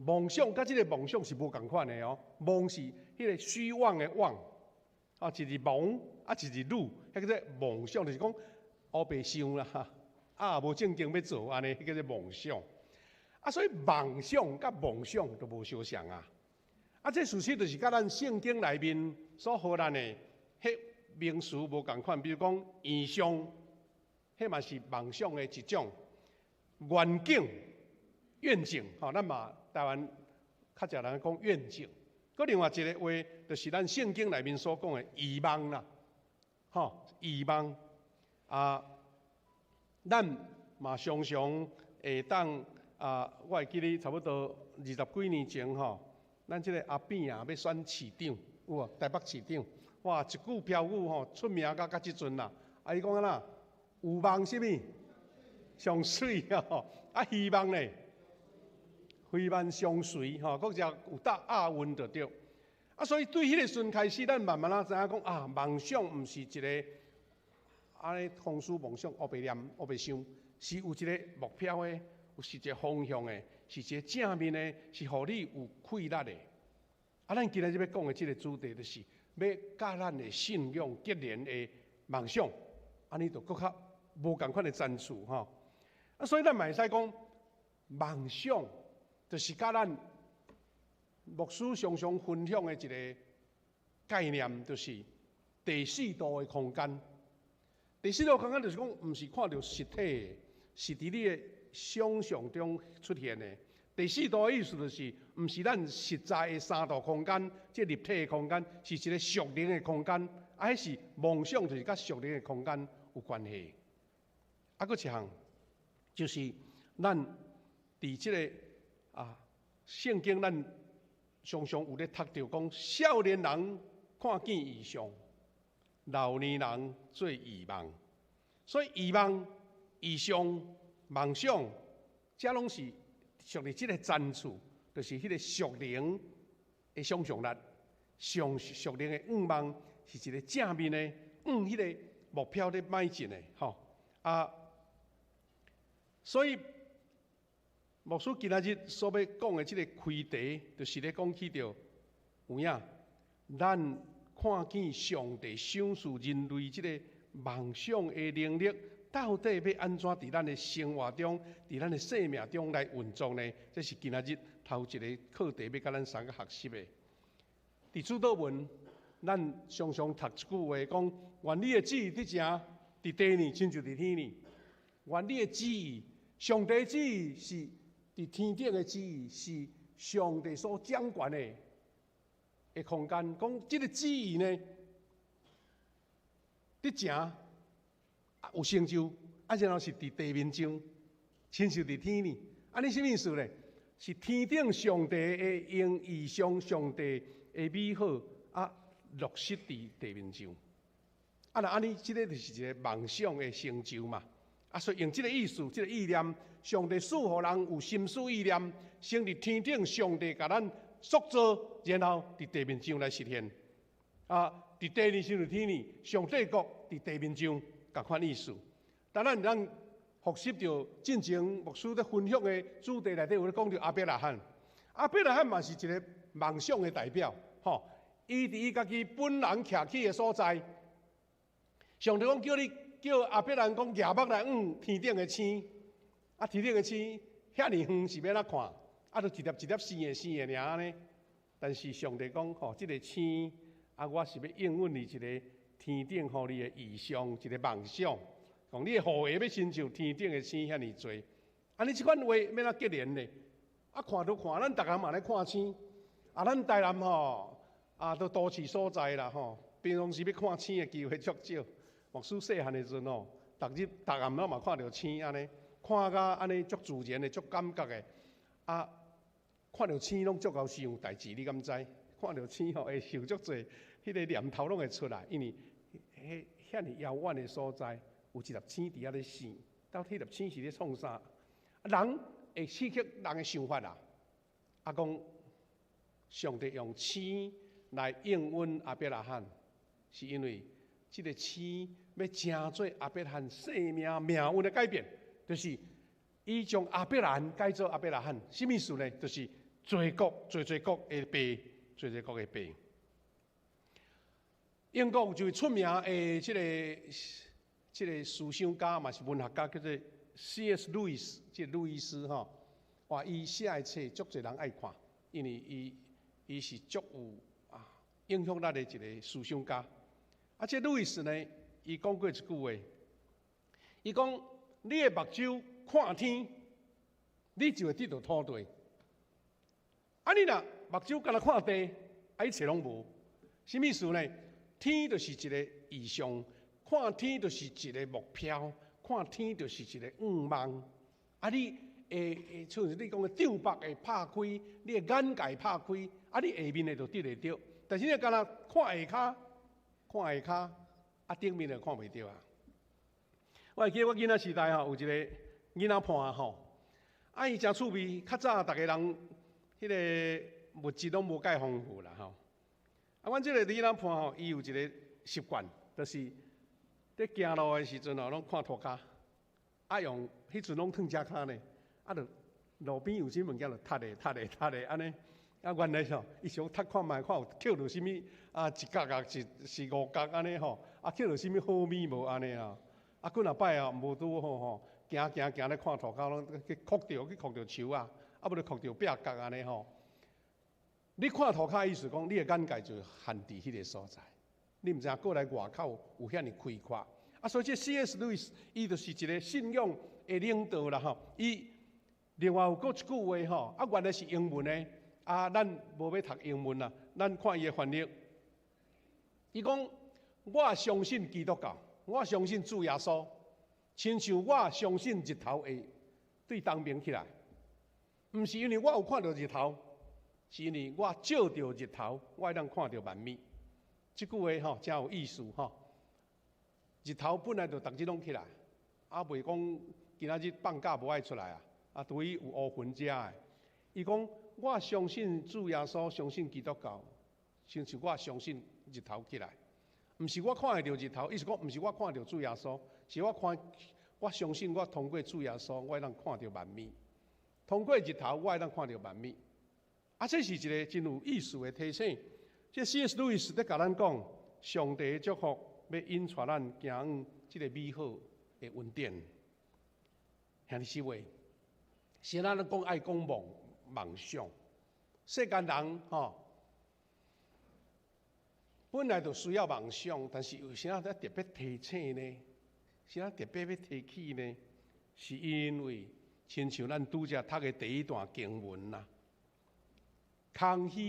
[SPEAKER 2] 妄想佮這个夢想是無仝款的哦。妄是彼个虛妄的妄，一字妄，一字女，彼叫做妄想，就是講烏白想啦，無正經欲做按呢，彼叫做妄想。所以夢想佮妄想都無相像啊。這事實就是佮咱聖經內面所予咱的彼名詞無仝款，比如講異象，彼嘛是夢想的一種。願景、願景，吼，咱嘛台灣較濟人講願景。閣另外一个話，就是咱聖經內面所講的異夢啦，吼，異夢啊，咱嘛常常會當我會記得差不多二十幾年前吼，咱這个阿扁啊欲選市長，有無？台北市長，哇，一句標語吼出名到這陣啦。伊講按怎？有夢啥物？上媠吼，希望咧，希望相隨吼，閣才有搭押韻就對。所以對彼个時陣開始，咱慢慢仔知影講啊，夢想毋是一个按呢空思妄想，烏白念、烏白想，是有一个目標的，有是一个方向的，是一个正面的，是予你有氣力的。咱今仔日欲講的這个主題，就是欲佮咱的信仰結連的夢想，按呢就閣較無仝款的層次吼。所以咱嘛會使講，夢想就是佮咱牧師常常分享的一个概念，就是第四度的空間。第四度空間就是講，毋是看著實體的，是佇你的想象中出現的。第四度的意思就是，毋是咱實在的三度空間，這立體的空間，是一个屬靈的空間。彼是夢想，就是佮屬靈的空間有關係。閣一項，就是咱佇這个聖經，咱常常有咧讀著講，少年人看見異象，老年人做異夢。所以異夢、異象、夢想，這攏是屬佇這个層次，就是彼个屬靈的想象力，上屬靈的願望是一个正面的，向彼个目標咧邁進的吼啊，所以牧師今仔日所欲講的這个開題，就是咧講起著有影，咱看見上帝賞賜人類這个夢想的能力，到底欲按怎佇咱的生活中，佇咱的生命中來運作呢？這是今仔日頭一个課題，欲佮咱三個學習的。佇主禱文，咱常常讀一句話，講願你的旨意得成佇地呢，親像佇天呢。願你的旨意，上帝旨意是佇天頂的旨意，是上帝所掌權的空間。講這个旨意呢，得成有成就，啊，然後是佇地面上，親像佇天呢。按呢啥物意思咧？是天頂上帝的用異象，上帝的美好啊，落實佇地面上。啊，若按呢，這个就是一个夢想的成就嘛。啊，所以用這个意思、這个意念，上帝賜予人有心思意念，先佇天頂上帝共咱塑造，然後佇地面上來實現。啊，佇地面上佇天呢，上帝國佇地面上仝款意思。當咱咱復習著進前牧師咧分享的主題內底有咧講著亞伯拉罕，亞伯拉罕嘛是一个夢想的代表，吼。伊佇伊家己本人徛起的所在，上帝講叫你叫亞伯蘭講舉目來望天頂的星，啊天頂的星遐爾遠是欲按怎看？啊，就一粒一粒星的星的爾按呢。但是上帝講吼，這个星啊，我是欲應允你一个天頂予你的異象，一个夢想。講你的後裔欲親像天頂的星遐爾濟，按呢這款話欲按怎結連呢？啊，看都看，咱逐工嘛咧看星，啊，咱台南吼，啊，都都市所在啦吼，平常時欲看星的機會足少。牧師細漢的時陣吼，逐日逐暗攏嘛看著星按呢，看甲按呢足自然的、足感覺的，啊，看著星攏足𠢕想代誌，你敢知？看著星吼會想足濟，彼个念頭攏會出來，因為彼遐爾遙遠的所在，有一粒星佇遐咧閃，到底彼粒星是咧創啥？人會刺激人的想法啦。啊，講上帝用星來應允亞伯拉罕，是因為這个星欲成做亞伯拉罕生命命運的改變，就是伊將亞伯蘭改做亞伯拉罕，啥物意思呢？就是濟國、濟濟國的爸，濟濟國的爸。英國有一位出名的這个思想家嘛是文學家，叫做 C.S. 路易斯，這个路易斯吼，哇，伊寫的冊足濟人愛看，因為伊是足有影響力的一個思想家。啊，這路易斯呢，伊講過一句話，伊講：你的目睭看天，你就會得著土地；啊，你若目睭干焦看地，啊，一切攏無。啥物意思呢？天就是一個異象。看天就是一個目標，看天就是一個願望。啊，你會像你講的帳目會拍開，你的眼界拍開，啊，你下面的就得會著。但是你干焦看下跤，看下跤，啊，頂面就看袂著啊。我會記得我囡仔時代吼，有一个囡仔伴吼，啊，伊誠趣味，較早逐个人彼个物質攏無蓋豐富啦吼。啊，阮這个囡仔伴吼，伊有一个習慣，就是佇行路的時陣吼，攏看塗跤，啊用彼陣攏褪車跤呢，啊就路邊有啥物件就踢咧踢咧踢咧按呢，啊原來吼，伊想踢看覓，看有抾著啥物啊一角啊是是五角按呢吼，啊抾著啥物好物無按呢啊，啊幾若擺啊無拄好吼，行行行咧看塗跤，攏去磕著去磕著樹啊，啊無就磕著壁角按呢吼。你看塗跤意思講，你的眼界就限佇彼个所在。你毋知影過來外口有遐爾開闊，啊，所以這 C.S. 路易斯伊就是一個信仰的領導啦吼。伊另外有閣一句話吼，啊，原來是英文的，啊，咱無欲讀英文啦，咱看伊的翻譯。伊講：我相信基督教，我相信主耶穌，親像我相信日頭會對東邊起來，毋是因為我有看著日頭，是因為我照著日頭，我會當看著萬物。這句話吼誠有意思吼。日頭本來就逐日攏起來，啊，袂講今仔日放假無愛出來啊，啊，除非有烏雲遮的。伊講我相信主耶穌，相信基督教，親像我相信日頭起來。毋是我看會著日頭，意思講毋是我看著主耶穌，是我看，我相信我通過主耶穌，我會當看著萬物。通過日頭，我會當看著萬物。啊，這是一個真有意思的提醒。這 C.S. 路易斯咧共咱講，上帝的祝福欲引帶咱行往這个美好的恩典。兄弟姊妹，是咱講愛講夢夢想，世間人吼，本來就需要夢想，但是為啥特別提醒呢？啥特別欲提起呢？是因為親像咱拄才讀的第一段經文啦，空虛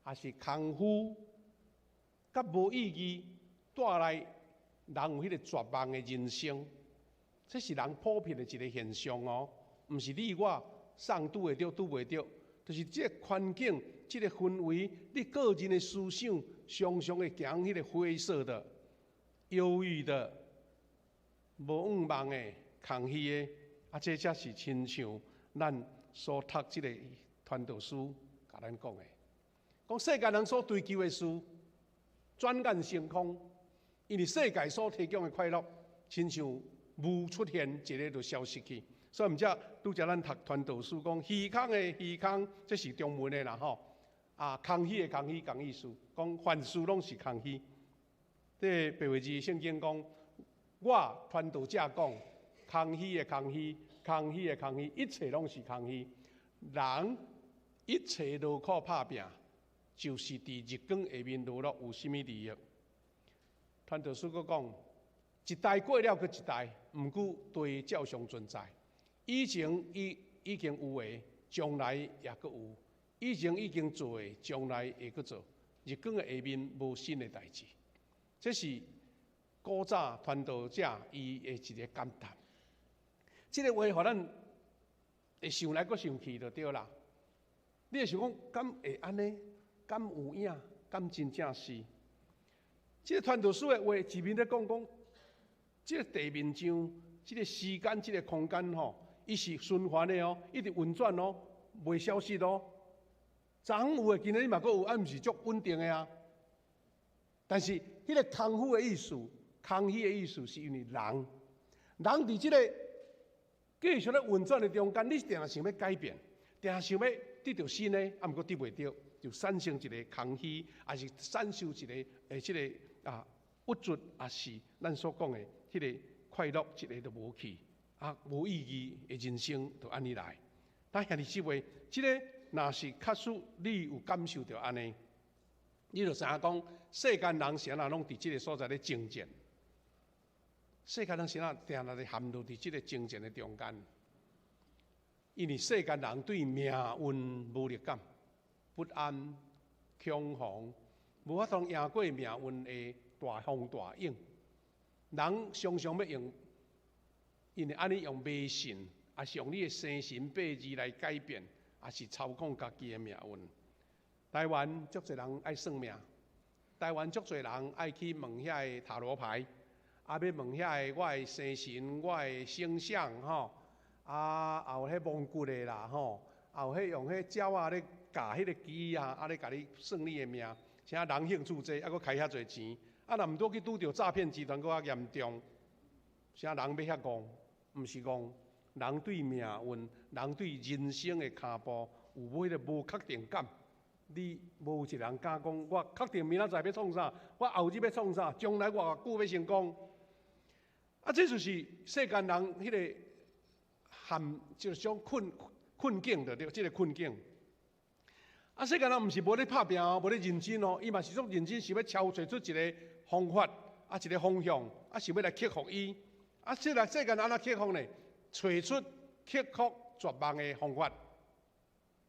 [SPEAKER 2] 抑是空虛，佮無意義帶來人有彼个絕望的人生，這是人普遍的一个現象哦，毋是你我送拄會著拄袂著，就是這个環境、這个氛圍，你個人的思想常常會行彼个灰色的、憂鬱的、無願望的、空虛的，啊，這才是親像咱所讀這个傳道書共咱講的，講世間人所追求的事，轉眼成空，因為世界所提供的快樂，親像霧出現一下就消失去。所以毋才拄才咱讀傳道書講虛空的虛空，這是中文的啦吼。啊，空虛的空虛仝意思，講凡事攏是空虛。這白話字聖經講，我傳道者講，空虛的空虛，空虛的空虛，一切攏是空虛。人一切勞苦拍拚，就是佇日光下面勞碌有啥物利益？傳道書閣講，一代過了閣一代，毋過地照常存在。以前已經有的，將來也閣有；以前已經做的，將來會閣做。日光的下面無新的代誌，這是古早傳道者伊的一个感嘆。這个話予咱會想來閣想去就對啦。你會想講，敢會按呢？敢有影？敢真正是？這个傳道書的話一面咧講講，這个地面上，這个時間，這个空間吼，伊是循環的哦，一直運轉哦，袂消失哦。昨昏有的，今仔日嘛閣有，啊，毋是足穩定的啊。但是，彼个空虛的意思，空虛的意思，是因為人，人佇這个繼續咧運轉的中間，你定定想欲改變，定定想欲得著新的，啊，毋過得袂著，就產生一个空虛，抑是產生一个這个啊鬱卒，抑是咱所講的彼个快樂，一下就無去，啊，無意義的人生就按呢來。但兄弟姊妹，這个若是確實你有感受著按呢，你就知影講，世間人是按怎攏佇這个所在咧爭戰，世間人是按怎定定咧陷入佇這个爭戰的中間，因為世間人對命運無力感、不安、恐慌，無法度贏過命運的大風大湧。人常常欲用，因為按呢用迷信，抑是用你的生辰八字來改變，抑是操控家己的命運。台灣足濟人愛算命，台灣足濟人愛去問遐个塔羅牌，啊，欲問遐个我的生辰、我的星象吼，啊，也有彼摸骨的啦吼，也有彼用彼鳥仔咧咬彼个枝啊，啊咧共你算你的命，啥人興趣濟，啊閣開遐濟錢，啊若毋拄去拄著詐騙集團，閣較嚴重。啥人欲遐戇？毋是戇，人對命運、人對人生的跤步有無彼个無確定感？你無一個人敢講，我確定明仔載欲創啥，我後日欲創啥，將來偌久欲成功？啊，這就是世間人彼个陷，就是種困境著對，這个困境。啊，世間人毋是無咧拍拚哦，無咧認真哦，伊嘛是足認真，想欲敲揣出一个方法，啊，一个方向，啊，想欲來克服伊。啊，這個世間人按怎克服呢？揣出克服絕望的方法。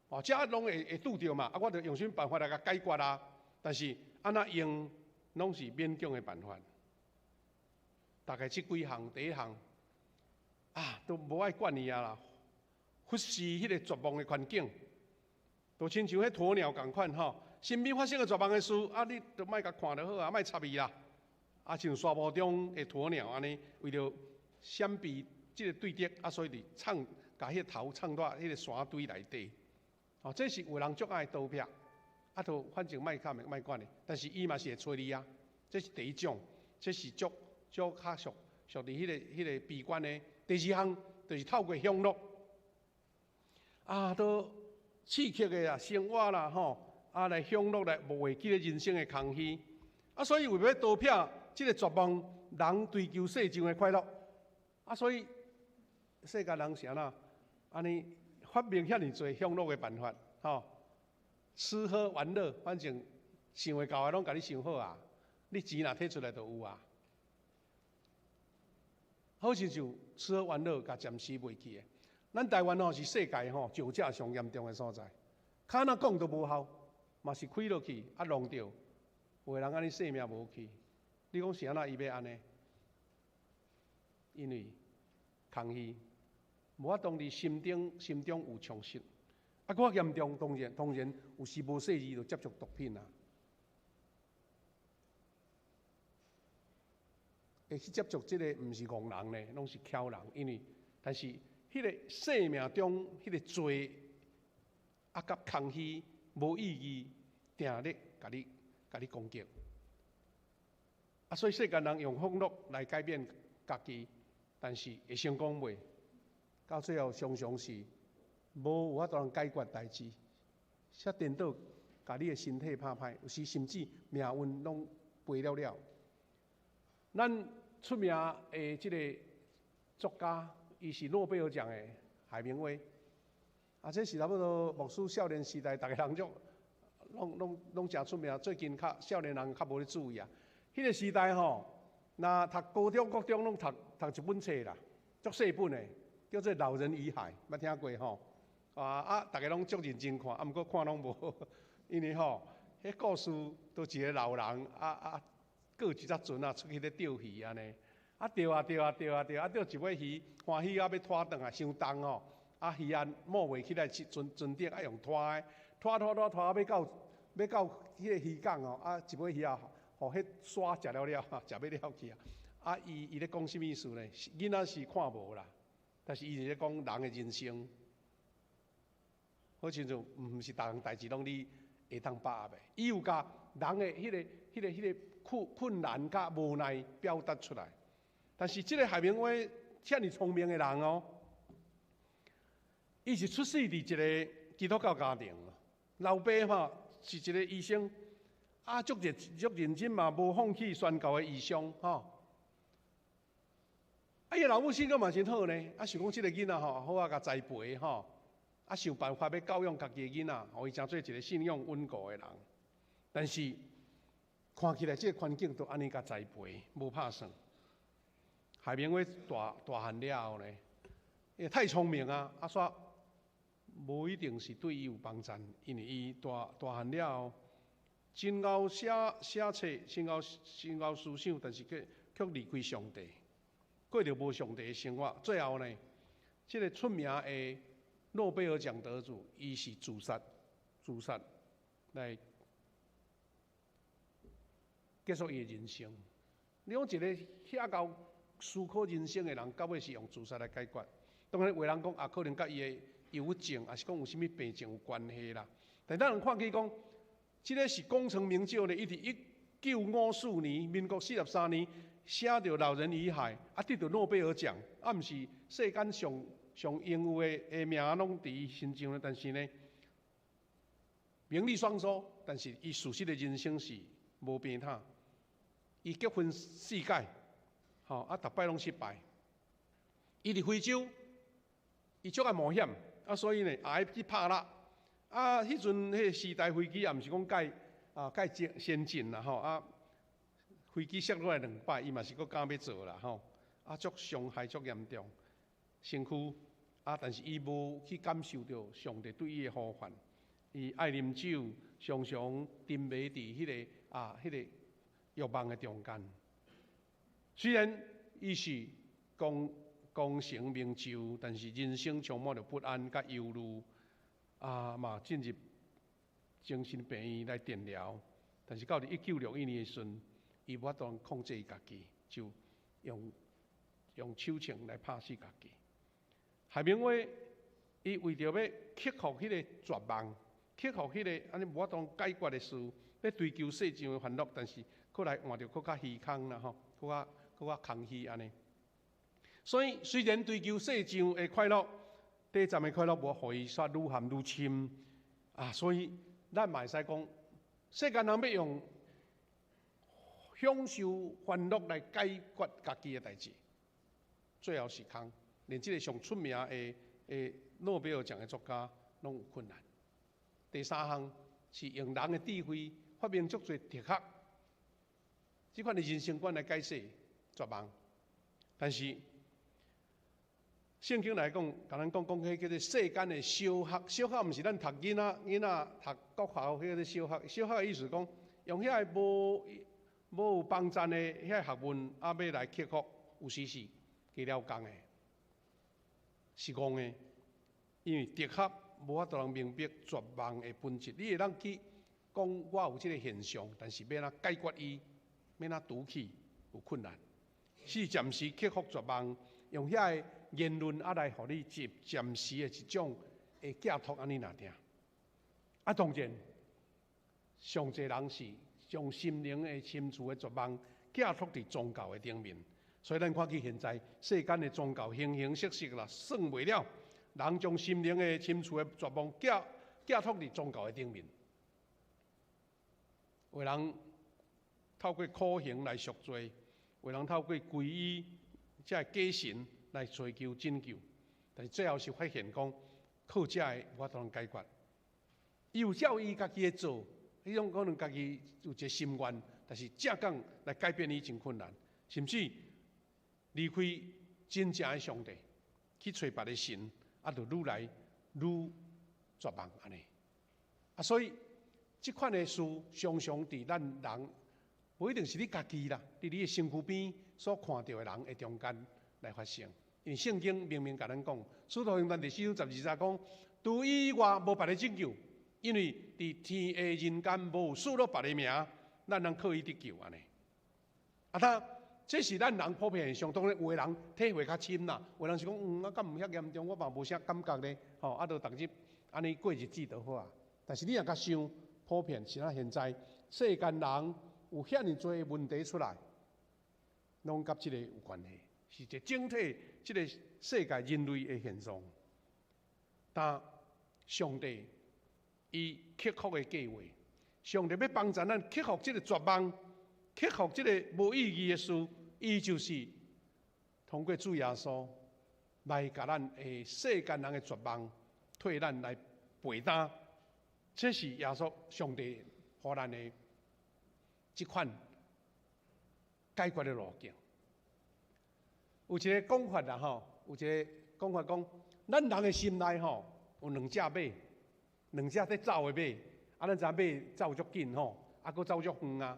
[SPEAKER 2] 哦，這攏會拄著嘛，啊，我著用啥物辦法來共解決啊？但是按怎用，攏是勉強的辦法。大概這幾項，第一項啊，都無愛管伊啊啦，忽視彼个絕望的環境，就親像彼鴕鳥仝款吼，身邊發生个絕望的事，啊，你都莫共看就好啊，莫插伊啦。啊，像沙漠中的鴕鳥按呢，為著閃避這个對敵，啊，所以佇藏，共彼个頭藏佇彼个沙堆內底。哦，這是有人足愛逃避，啊，就反正莫管的，莫管的，但是伊嘛是會揣你啊，這是第一種，這是足足較屬屬佇彼個悲觀的。第二項就是透過享樂，啊，都刺激的啊生活啦吼，啊來享樂來無會記得人生的空虛，啊，所以為欲逃避這個絕望，人追求世上的快樂，啊，所以世間人是按怎？按呢發明遐爾濟享樂的辦法，吼，吃喝玩樂，反正想會到的攏共你想好啊，你錢若提出來就有啊。好親像吃喝玩樂，共暫時袂記的。咱台灣吼是世界吼酒駕上嚴重的所在，較按怎講都無效，嘛是開落去啊弄著，有的人按呢性命無去。你講是按怎伊欲按呢？因為空虛，無法度佇心中心中有充實。啊，閣較嚴重，當然當然有時無細膩就接觸毒品啊。會去接觸這个，毋是戇人呢，攏是巧人。因為，但是彼个生命中彼个罪啊，佮空虛、無意義，定咧共你、共你攻擊。啊，所以世間人用享樂來改變家己，但是會成功袂？到最後常常是無有法度通解決代誌，煞顛倒，共你的身體拍歹，有時甚至命運攏賠了了。咱出名的這個作家，伊是諾貝爾獎的海明威，啊，這是差不多牧師少年時代，逐个人足攏攏攏誠出名。最近較少年人較無咧注意啊。彼個時代吼，若讀高中、國中攏讀讀一本冊啦，足細本的，叫做《老人與海》，捌聽過吼？啊啊，逐个攏足認真看，啊，毋過看攏無，因為吼，彼故事都一個老人啊啊。閣一隻船仔出去咧釣魚按呢，啊釣啊釣啊釣啊釣，啊釣一尾魚，歡喜啊欲拖轉來，傷重吼，啊魚仔摸袂起來，船船頂愛用拖的，拖拖拖拖，欲到欲到彼个漁港吼，啊一尾魚仔，予彼沙食了了，食欲了去啊！啊伊伊咧講啥物意思呢？囡仔是看無啦，但是伊是咧講人的人生，好親像毋是逐項代誌攏你會當把握的，伊有共人的彼个、彼个、彼个。困困難佮無奈表達出來，但是這个海明威遮爾聰明的人哦，伊是出世佇一个基督教家庭，老爸吼是一个醫生，啊足熱足認真嘛，無放棄宣教的異想吼。啊，伊老母性格嘛真好呢，啊想講這个囡仔吼，好好共栽培吼，啊想辦法欲教養家己的囡仔，予伊成做一个信仰穩固的人，但是，看起來這个環境都按呢共栽培，無拍算。海明威大大漢了後呢，伊太聰明啊，啊煞無一定是對伊有幫助，因為伊大大漢了後，真𠢕寫寫冊，真𠢕真𠢕思想，但是卻卻離開上帝，過著無上帝的生活。最後呢，這个出名的諾貝爾獎得主，伊是自殺，自殺來結束伊的人生。你講一个遐𠢕思考人生的人，到尾是用自殺來解決。當然，有的人講啊，可能佮伊的憂鬱症，抑是講有啥物病症有關係啦。但咱人看起講，這个是功成名就的，伊佇1954年，民國43年，寫著《老人與海》，啊，得著諾貝爾獎，啊，毋是世間上上榮譽的的名攏佇伊身上咧。但是呢，名利雙收，但是伊事實的人生是無平坦。伊結婚四擺，吼啊，逐擺攏失敗。伊佇非洲，伊足愛冒險，啊，所以呢，也愛去拍獵。啊，彼陣彼个時代飛機也毋是講蓋啊蓋先先進啦，吼啊，飛機摔落來兩擺，伊嘛是閣敢欲做啦，吼啊，足傷害足嚴重，身軀啊，但是伊無去感受著上帝對伊的呼喚，伊愛啉酒，常常沉迷佇彼个啊彼个欲望的中間，雖然伊是功功成名就，但是人生充滿著不安佮憂慮，啊嘛進入精神病院來治療。但是到佇1961年的時陣，伊無法度控制伊家己，就用用手槍來拍死家己。海明威伊為著欲克服彼个絕望，克服彼个按呢無法度解決的事，欲追求世上的歡樂，但是閣來換著閣較虛空啦吼，閣較空虛按呢。所以雖然追求世上的快樂，短暫的快樂無予伊煞愈陷愈深啊！所以咱嘛會使講，世間人欲用享受歡樂來解決家己的代誌，最後是空。連這个上出名的諾貝爾獎的作家攏有困難。第三項是用人的智慧發明足濟哲學，這款的人生觀來解釋絕望。但是聖經來講，共咱講講彼叫做世間的小學，小學毋是咱讀囡仔讀國校彼個小學，小學的意思講，用遐个無有幫贊的遐个學問，啊，欲來克服，有時是加了工的，是戇的，因為哲學無法度人明白絕望的本質。你會當去講我有這个現象，但是欲按怎解決伊，欲按怎除去，有困難。是暫時克服絕望，用遐个言論啊來予你一暫時的一種的寄託按呢爾爾。啊，當然，上濟人是將心靈的深處的絕望寄託佇宗教的頂面，所以咱看見現在世間的宗教形形色色啦，算袂了。人將心靈的深處的絕望寄託佇宗教的頂面，有人透過苦行來贖罪，有人透過皈依這个假神來尋求拯救，但是最後是發現講靠這个無法度解決。伊有照伊家己的做，彼種可能家己有一个心願，但是正講來改變伊真困難，甚至離開真正的上帝，去揣別个神，啊，就愈來愈絕望按呢。啊，所以這款的事常常佇咱人，無一定是你家己啦，佇你的身軀邊所看著的人的中間來發生。因為聖經明明共咱講，使徒行傳第四章12節講，除伊以外無別个拯救，因為佇天下人間無賜予別个名，咱通靠伊得救按呢。啊，他這是咱人普遍現象，當然有的人體會較深啦，有的人是講，啊，敢毋遐嚴重，我嘛無啥感覺咧，吼，啊，就逐日按呢過日子就好啊。但是你若較想普遍，是咱現在世間人有遐爾濟問題出來，攏佮這个有關係，是一個整體這个世界人類的現象。但上帝伊克服的計劃，上帝欲幫助咱克服這个絕望，克服這个無意義的事，伊就是通過主耶穌來共咱的世間人的絕望，替咱來背擔。這是耶穌上帝予咱的這款解決的路徑。有一个講法啦吼，有一个講法講，咱人的心內吼有兩隻馬，兩隻佇走的馬，啊，咱知影馬走足緊吼，啊，閣走足遠啊。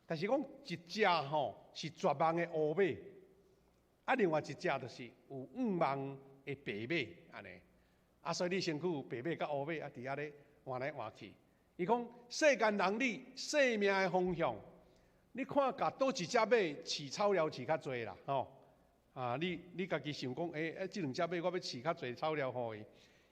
[SPEAKER 2] 但是講一隻吼是絕望的烏馬，啊，另外一隻就是有向望的白馬，按呢。啊，所以你身軀有白馬佮烏馬啊，佇遐咧換來換去。伊講世間人你生命的方向，你看共佗一隻馬飼草料飼較濟啦，吼。啊，你家己想講，欸，這兩隻馬我欲飼較濟草料予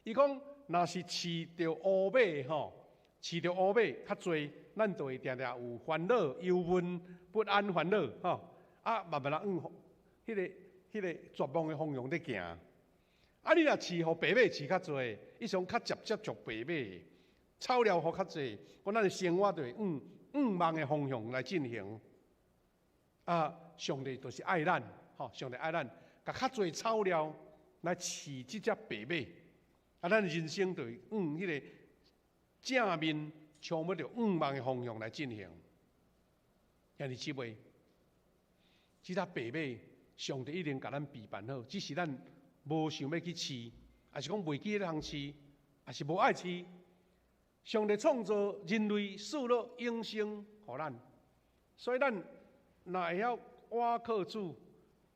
[SPEAKER 2] 伊。伊講，若是飼著烏馬吼，飼著烏馬較濟，咱就會定定有煩惱、憂悶、不安、煩惱，吼。啊，慢慢仔向彼个絕望的方向咧行。啊，你若飼予白馬飼較濟，伊想較接觸白馬，草料予較濟，講咱的生活就會向向望的方向來進行。啊，上帝就是愛咱。吼，上帝愛咱，共較濟草料來飼這隻白馬，啊，咱人生就會向彼个正面充滿著向望的方向來進行。兄弟姊妹，這隻白馬，上帝已經共咱備辦好，只是咱無想欲去飼，抑是講袂記得通飼，抑是無愛飼。上帝創造人類，賜予永生予咱，所以咱若會曉倚靠主，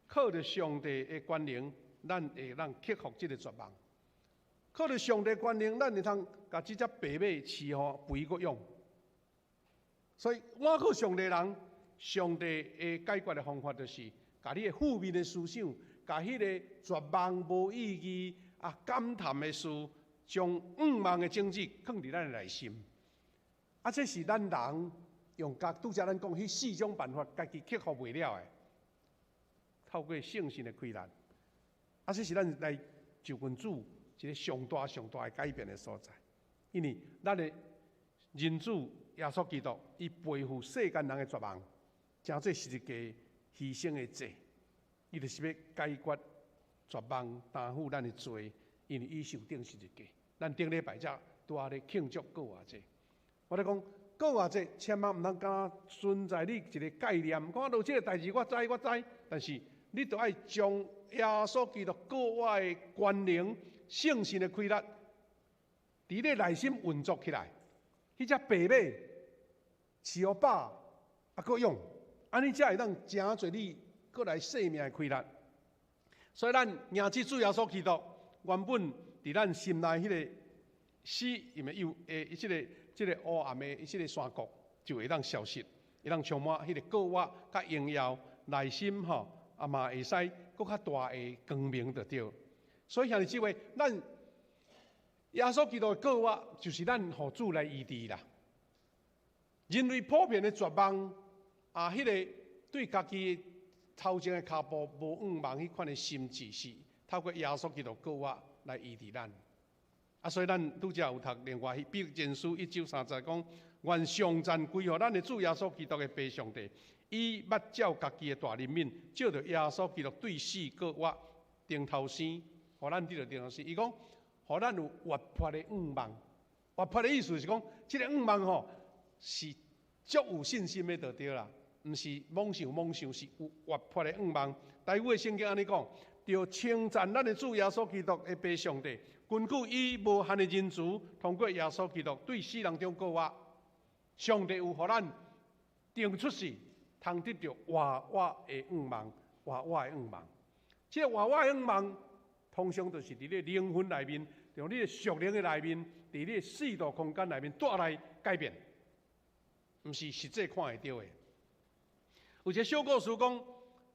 [SPEAKER 2] 靠著上帝的權能，咱會當克服這个絕望。靠著上帝權能，咱會通共這隻白馬飼予肥閣勇。所以，倚靠上帝人，上帝的解決的方法就是，共你的負面的思想，共彼个絕望、無意義啊、感嘆的事，將向望的種子囥佇咱的內心。啊，這是咱人用家拄才咱講彼四種辦法，家己克服袂了的。透過聖神的開力，啊，這是咱來就近主一個上大上大的改變的所在。因為咱的人子耶穌基督，伊背負世間人的絕望，成做十字架犧牲的祭，伊就是欲解決絕望，擔負咱的罪，因為伊受釘十字架。咱頂禮拜才拄仔咧慶祝復活節。我咧講復活節，千萬毋通干存在你一個概念，講到這個代誌我知我知，但是你著愛將耶穌基督復活的權能、聖神的開力，佇你內心運作起來。彼隻白馬飼予飽，啊，閣勇，按呢才會當成做你閣來生命的開力。所以咱迎接主耶穌基督，原本佇咱心內彼個死，因為有誒，這個烏暗的這個山谷，就會當消失，會當充滿彼個復活佮榮耀內心吼，啊嘛會使閣較大的光明就對。所以兄弟姊妹，咱耶穌基督的復活，就是咱予主來醫治啦。人類普遍的絕望，啊，彼個對家己頭前的跤步無向望彼款的心志，是透過耶穌基督復活來醫治咱。啊，所以咱拄才有讀另外彼得前書一章三節講，願頌讚歸予咱的主耶穌基督的父上帝，伊捌照家己的大憐憫，藉著耶穌基督對死復活，重頭生，予咱得著重頭生。伊講，予咱有活潑的向望。活潑的意思是講，這個向望吼是足有信心的就對啦，毋是妄想妄想，是有活潑的向望。台語的聖經按呢講，著稱讚咱的主耶穌基督的父上帝，根據伊無限的仁慈，通過耶穌基督對死人中復活，上帝有予咱重出世，通得著活活的向望，活活的向望。這個活活的向望，通常就是佇你靈魂內面，佇你的屬靈的內面，佇你的四度空間內面帶來改變，毋是實際看會著的。有一個小故事講，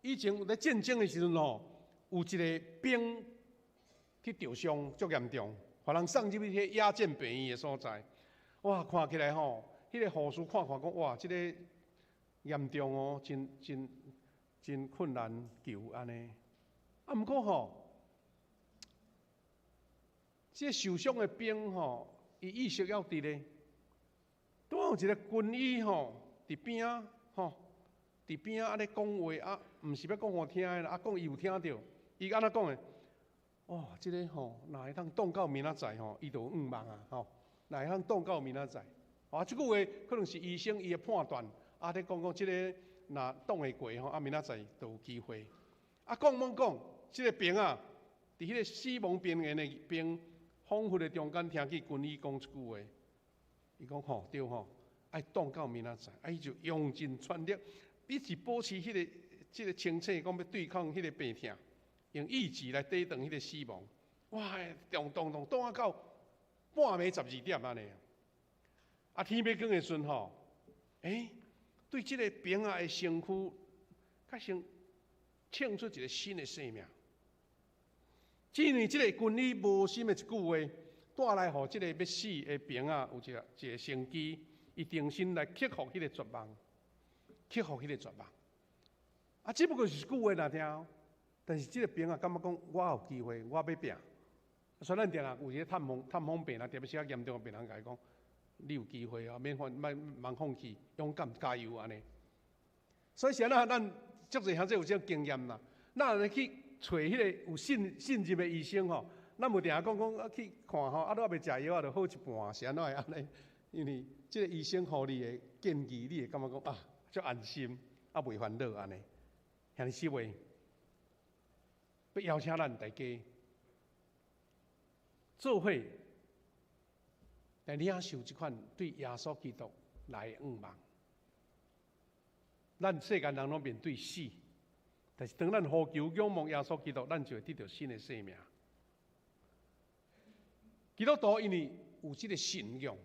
[SPEAKER 2] 以前有咧戰爭的時陣吼，有一個兵去著傷，足嚴重，予人送入去彼個野戰病院的所在。哇，看起來吼，彼個護士看看講，哇，這個嚴重哦，真真真困難救按呢。啊，毋過吼，這個受傷的兵吼，伊意識猶佇咧，拄好有一個軍醫吼，佇邊仔吼，佇邊仔按呢講話啊，毋是欲講予聽的啦，啊，講伊有聽著，伊按怎講的？哦，這個吼，若會當擋到明仔載吼，伊就有向望啊，吼，若會當擋到明仔載，啊，這句話可能是醫生伊的判斷，啊，咧講講這個若擋會過吼，啊，明仔載就有機會。啊，講罔講，這個兵啊，佇彼個死亡邊緣的兵，恍惚的中間聽見軍醫講這句話，伊講吼對吼，愛擋到明仔載，啊，伊就用盡全力，一直保持彼個這個清醒，講欲對抗彼個病痛，用意志來抵擋彼個死亡。哇，擋擋擋擋啊到半暝12點按呢。啊，天欲光的時陣吼，欸，對這個兵仔的身軀，較先衝出一個新的生命。只因為這個軍醫無心的一句話，帶來予這個欲死的兵仔有一個一個生機，伊重新來克服彼個絕望，克服彼個絕望。啊，只不過是一句話爾聽，但是這個兵仔感覺講，我有機會，我欲拼。所以咱定定有一個探訪探訪病人，特別是較嚴重的病人，共伊講，你有機會哦，免放免茫放棄，勇敢加油按呢。所以是按怎咱足濟兄弟有這種經驗啦。咱若去揣彼個有信信任的醫生吼，咱無定定講講啊去看吼，啊你猶未食藥啊，就好一半，是按怎會按呢？因為這個醫生予你的建議，你會感覺講啊，足安心，啊袂煩惱按呢。兄弟姊妹，欲邀請咱大家做伙來領受這款對耶穌基督來的向望。咱世間人攏面對死，但是當咱呼求仰望耶穌基督，咱就會得著新的生命。基督徒因為有這個信仰，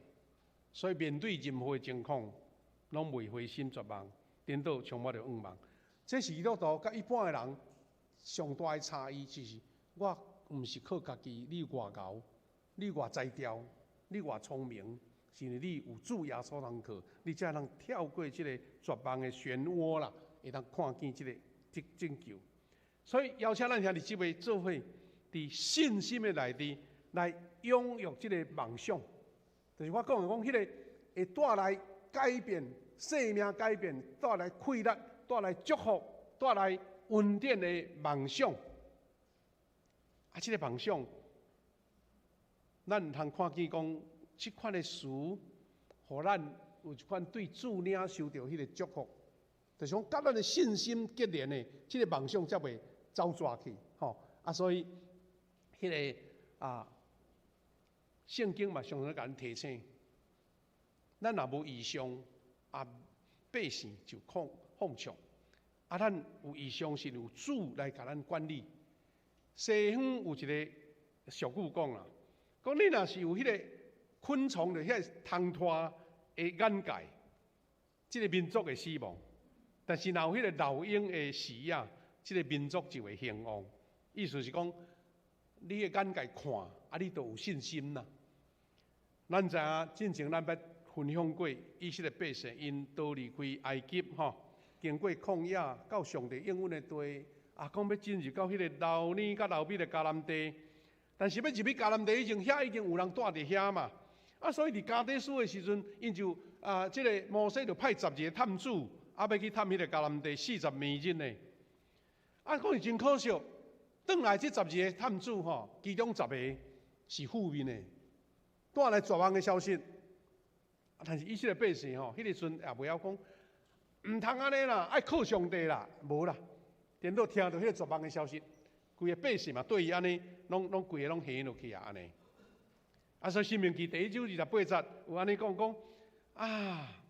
[SPEAKER 2] 所以面對任何的情況，攏袂灰心絕望，顛倒充滿著向望。這是基督徒佮一般的人上大的差異，就是我毋是靠家己，你偌𠢕，你偌才調，你偌聰明，是因為你有主耶穌通靠，你才通跳過這個絕望的漩渦啦，會當看見這個拯救。所以邀請咱兄弟姊妹做伙，佇信心的內底來擁有這個夢想，就是我講的講，彼個會帶來改變、生命改變、帶來氣力、帶來祝福、帶來恩典的夢想。啊，這個夢想，咱毋通看見講，這款的詞，予咱有一款對主領受著彼個祝福，就是講佮咱的信心結連的，這個夢想才袂走逝去，吼。啊，所以彼個啊，聖經嘛常常共咱提醒，咱若無異象，啊，百姓就放縱。啊，咱有異象是有主來共咱管理。西方有一個俗語講啦，講你若是有彼個昆蟲的彼個蟲豸的眼界，這個民族會死亡；但是若有彼個老鷹的視野，這個民族就會興旺。意思是講，你的眼界看，啊，你就有信心啦。咱知影進前咱捌分享過，以色列百姓𪜶逃離開埃及吼，經過曠野到上帝應允的地，啊，講欲進入到彼個流奶佮流蜜的迦南地，但是欲入去迦南地以前，遐已經有人蹛佇遐嘛。啊，所以佇加低斯的時陣，𪜶就啊，這個摩西就派十二个探子，啊，欲去探彼個迦南地四十暝日呢。啊，講是真可惜，轉來這十二个探子吼，其中十个是負面的，帶來絕望的消息。但是以色列百姓吼，彼個時陣也袂曉講，毋通按呢啦，愛靠上帝啦，無啦。顛倒聽著彼個絕望的消息，規个百姓嘛對伊按呢，攏攏規个攏陷落去啊，按呢。啊，所以申命記第一章二十八節有按呢講講啊，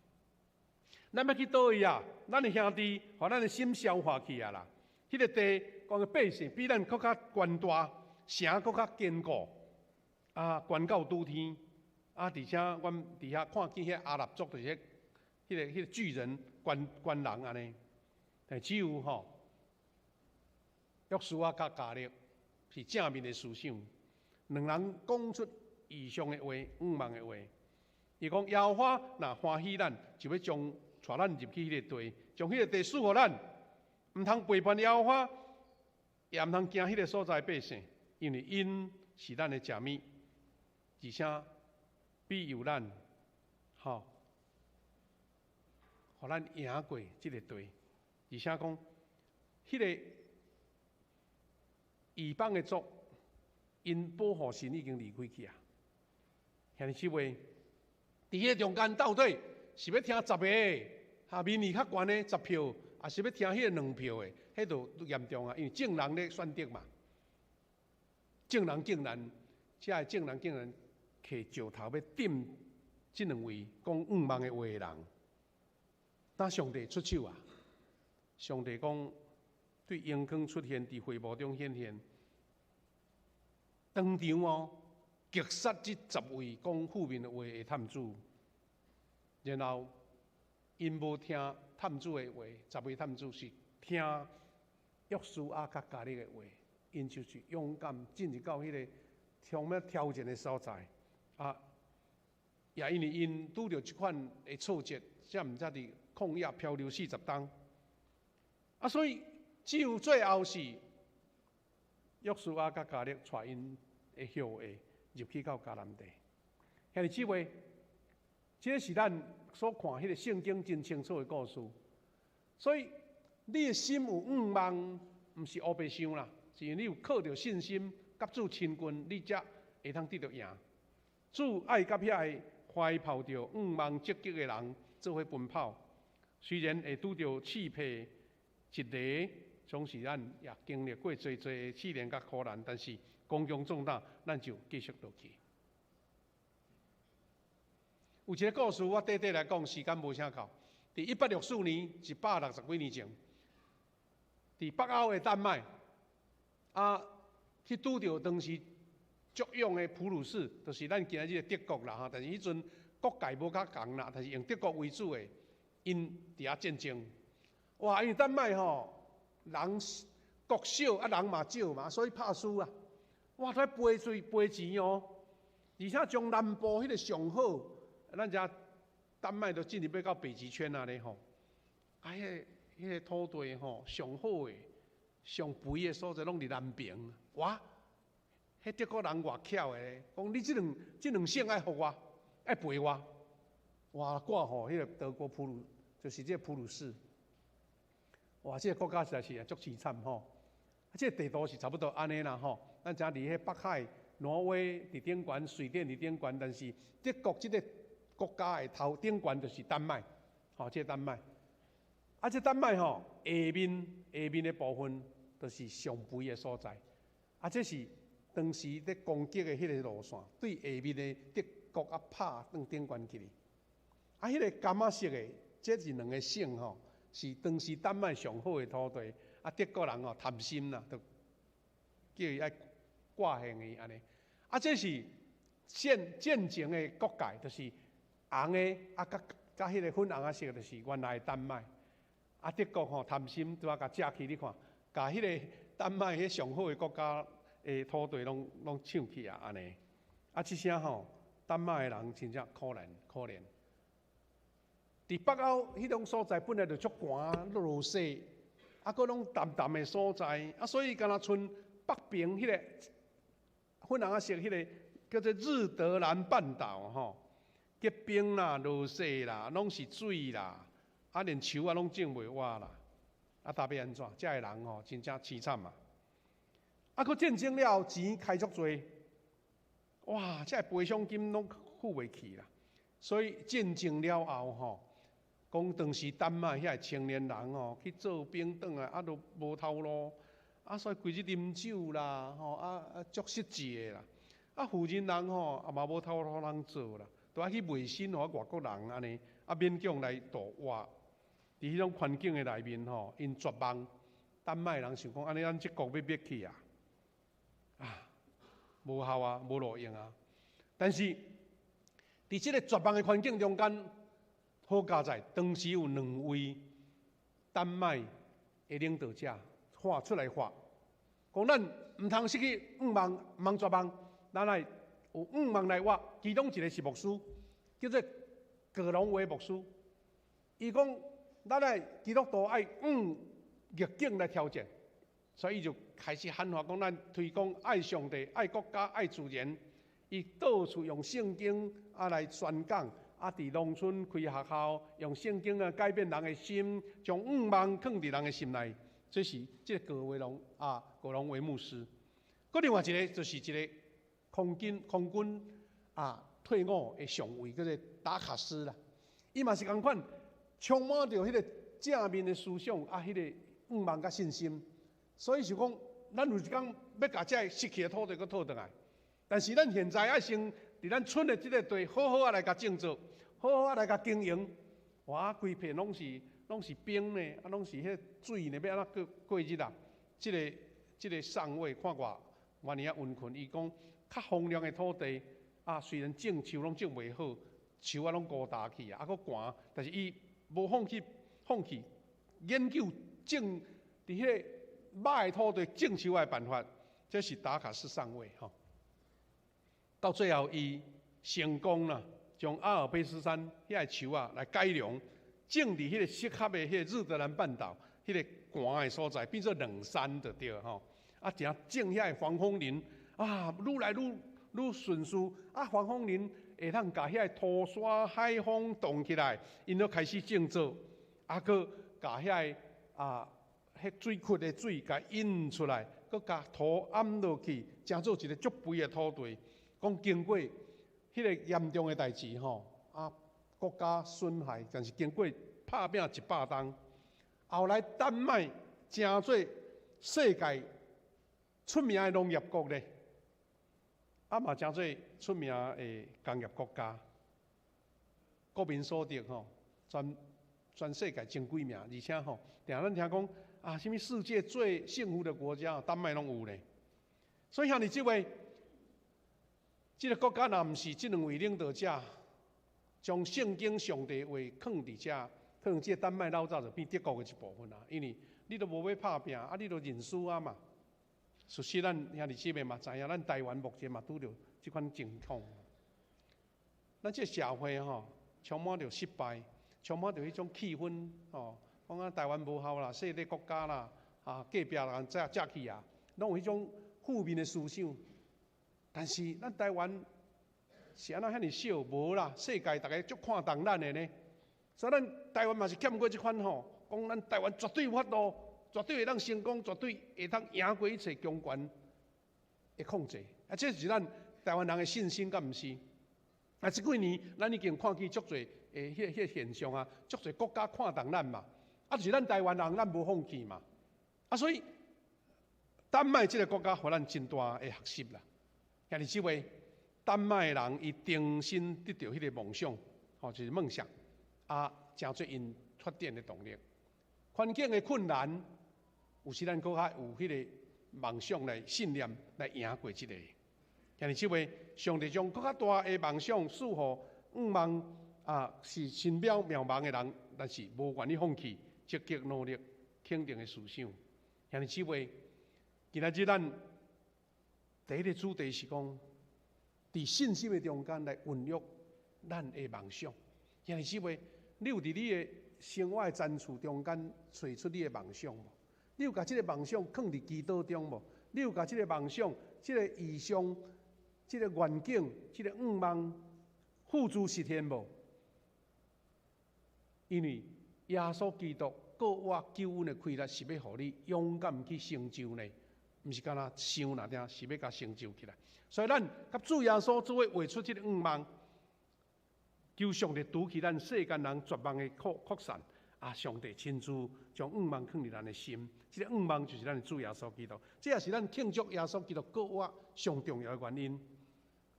[SPEAKER 2] 咱欲去佗位啊？咱的兄弟，予咱的心消化去啊啦。彼個地講的百姓比咱閣較懸大，城閣較堅固，啊，懸到拄天。啊，而且阮佇遐看見彼亞納族就是彼個巨人懸懸人按呢。但只有吼，約書亞佮迦勒是正面的思想，兩人講出異象的話、向望的話。伊講耶和華若歡喜咱，就欲將帶咱入去彼个地，將彼个地賜予咱。毋通背叛耶和華，也毋通驚彼个所在百姓，因為𪜶是咱的食物，而且庇佑咱，吼，予咱贏過這个地。而且講，彼个異邦的族，𪜶保護神已經離開去啊。兄弟姊妹，佇彼个中間到底是欲聽十個，哈民意較懸的十票，抑是欲聽彼个兩票的？彼就嚴重啊，因為眾人咧選擇嘛，眾人竟然，這个眾人竟然提石頭欲擲這兩位講向望的話的人，那上帝出手啊！上帝講對榮光出現佇會幕中顯現，當場哦，擊殺這十位講負面的話的探子，然後𪜶無聽探子的話，十位探子是聽約書亞佮迦勒的話，𪜶就是勇敢進入到彼个充滿挑戰的所在，啊，也因為𪜶拄著這款的挫折，才毋才佇曠野漂流四十冬。啊，所以只有最後是約書亞佮迦勒帶𪜶的後裔入去到迦南地。兄弟姊妹，這是咱所看彼個聖經真清楚的故事。所以你的心有向望，毋是烏白想啦，是因為你有靠著信心，佮主親近，你才會通得著贏。主愛佮遐個懷抱著向望積極的人做伙奔跑，雖然會拄著刺皮一個，總是咱也經歷過濟濟的試煉佮苦難，但是剛強壯膽，咱就繼續落去。有一個故事，我短短來講，時間無啥夠。佇1864年，160幾年前，佇北歐的丹麥，啊，去拄著當時足勇的普魯士，就是咱今日的德國啦吼。但是彼陣國界無較仝啦，但是用德國為主的，𪜶佇遐戰爭。哇！因為丹麥吼人國少啊，人嘛少嘛，所以拍輸啊。哇！𪜶賠水賠錢哦，而且將南部彼個上好咱遮丹麥都進入欲到北極圈啊咧吼，啊，彼個土地吼，上好的、上肥的所在攏佇南爿。哇！彼德國人偌巧的，講你這兩省愛予我，愛賠我。哇！掛吼，彼個德國普魯，就是這個普魯士。哇！這個國家實在是足淒慘吼。這個地圖是差不多按呢啦吼。咱知影佇彼北海，挪威佇頂懸，瑞典佇頂懸，但是德國這個國家的頭頂懸就是丹麥，吼，這個丹麥。啊，這丹麥吼，下面的部分就是上肥的所在。啊，這是當時咧攻擊的彼個路線，對下面的德國啊拍轉頂懸去。啊，彼個柑仔色的，這是兩個省吼，是當時丹麥上好的土地。啊，德國人吼貪心啦，就叫伊愛掛現伊按呢。啊，這是戰前的國界，就是紅的啊，佮彼個粉紅仔色，就是原來的丹麥。啊，德國吼貪心，拄仔共食去，你看，共彼個丹麥彼上好的國家的土地攏搶去啊，按呢。啊，這聲吼，丹麥的人真正可憐可憐。佇北歐彼種所在本來就足寒，落雪，啊，閣攏澹澹的所在，啊，所以敢若賰北爿彼個粉紅仔色彼個叫做日德蘭半島吼，結冰啦、落雪啦，攏是水啦，啊，連樹仔攏種袂活啦，啊，焦欲按怎？遮的人吼真正淒慘啊！啊，閣戰爭了後錢開足濟，哇，這個賠償金攏付袂起啦。所以戰爭了後吼，講當時丹麥遐個青年人吼去做兵轉來，啊，都無頭路，啊，所以規日啉酒啦，吼，啊，足失志的啦。啊，婦人人吼也嘛無頭路通做啦，都愛去賣身予外國人按呢，啊，勉強來度活。佇彼種環境的內面吼，𪜶絕望。丹麥人想講，按呢咱這國欲滅去啊！啊，無效啊，無路用啊。但是，佇這個絕望的環境中間，好佳哉，當時有兩位丹麥的領導者喊出來話，講咱毋通失去向望，毋通絕望，咱愛有向望來活。其中一個是牧師，叫做葛隆維牧師。伊講，咱愛基督徒愛向逆境來挑戰，所以伊就開始喊話講，咱推廣愛上帝、愛國家、愛自然。伊到處用聖經啊來宣講，啊，佇農村開學校，用聖經啊改變人的心，將向望囥佇人的心內。這是這個葛維龍啊，葛隆維牧師。閣另外一個就是一個空軍啊退伍的上尉，叫做達卡斯啦。伊嘛是仝款，充滿著彼個正面的思想啊，彼個向望佮信心。所以就講，咱有一工欲共這個失去的土地閣討轉來。但是咱現在愛先佇咱村的這個地好好仔來共種作，好好仔來共經營。哇，規片攏是冰呢，啊，攏是彼水呢，欲按怎過過日啊？這個上尉看偌偌爾仔溫困，伊講較荒涼的土地啊，雖然種樹攏種袂好，樹仔攏孤焦去啊，啊閣寒，但是伊無放棄，放棄研究種佇彼個歹的土地種樹仔的辦法，這是達卡斯上尉吼。到最後，伊成功啦，將阿爾卑斯山遐个樹仔來改良，種佇彼個適合的彼個日德蘭半島彼個寒的所在，變做冷杉就對吼。啊，正種遐个防風林啊，愈來愈順序啊，防風林會通共遐個土沙海風擋起來，𪜶就開始種作，啊，閣共遐个啊，彼水窟的水共引出來，閣共土掩落去，成做一個足肥的土地。講經過彼個嚴重的代誌吼，啊，國家損害，但是經過拍拚100冬，後來丹麥成做世界出名的農業國咧，啊嘛成做出名的工業國家，國民所得吼，全世界前幾名，而且吼，定咱聽講啊，啥物世界最幸福的國家，丹麥攏有咧。所以兄弟姊妹，這個國家若毋是這兩位領導者將聖經上帝話囥佇遮，可能這個丹麥老早就變德國的一部分啦。因為你都無欲拍拚，啊，你都認輸啊嘛。事實咱兄弟姊妹嘛知影，咱台灣目前嘛拄著這款情況。咱這社會吼，充滿著失敗，充滿著彼種氣氛吼。講啊，台灣無效啦，細個國家啦，啊，隔壁人食食去啊，攏有彼種負面的思想。但是咱台灣是按怎遐爾少？無啦，世界逐家足看重咱的呢。所以咱台灣嘛是欠過這款吼，講咱台灣絕對有法度，絕對會當成功，絕對會當贏過一切強權的控制。啊，這是咱台灣人的信心，敢毋是？啊，這幾年咱已經看見足濟的彼個現象啊，足濟國家看重咱嘛。啊，就是咱台灣人，咱無放棄嘛。啊，所以丹麥這個國家，予咱真大的學習啦。兄弟姊妹，丹麥人伊重新得著彼個夢想，吼，就是夢想，啊，成做𪜶發展的動力。環境的困難，有時咱閣較有彼個夢想來信念來贏過這個。兄弟姊妹，上帝將閣較大的夢想賜予願望啊，是心渺渺茫的人，但是無願意放棄，積極努力，肯定的思想。兄弟姊妹，今仔日咱第一個主題是講，佇信心的中間來孕育咱的夢想。兄弟姊妹，你有佇你的生活的層次中間揣出你的夢想無？你有共這個夢想囥佇祈禱中無？你有共這個夢想、這個異象、這個願景、這個願望付諸實現無？因為耶穌基督復活救恩的氣力是欲予你勇敢去成就呢，毋是干焦想爾爾，是欲共成就起來。所以咱佮主耶穌做伙畫出這個願望，求上帝除去咱世間人絕望的擴散，啊！上帝親自將願望囥佇咱的心，這個願望就是咱的主耶穌基督。這也是咱慶祝耶穌基督復活上重要的原因。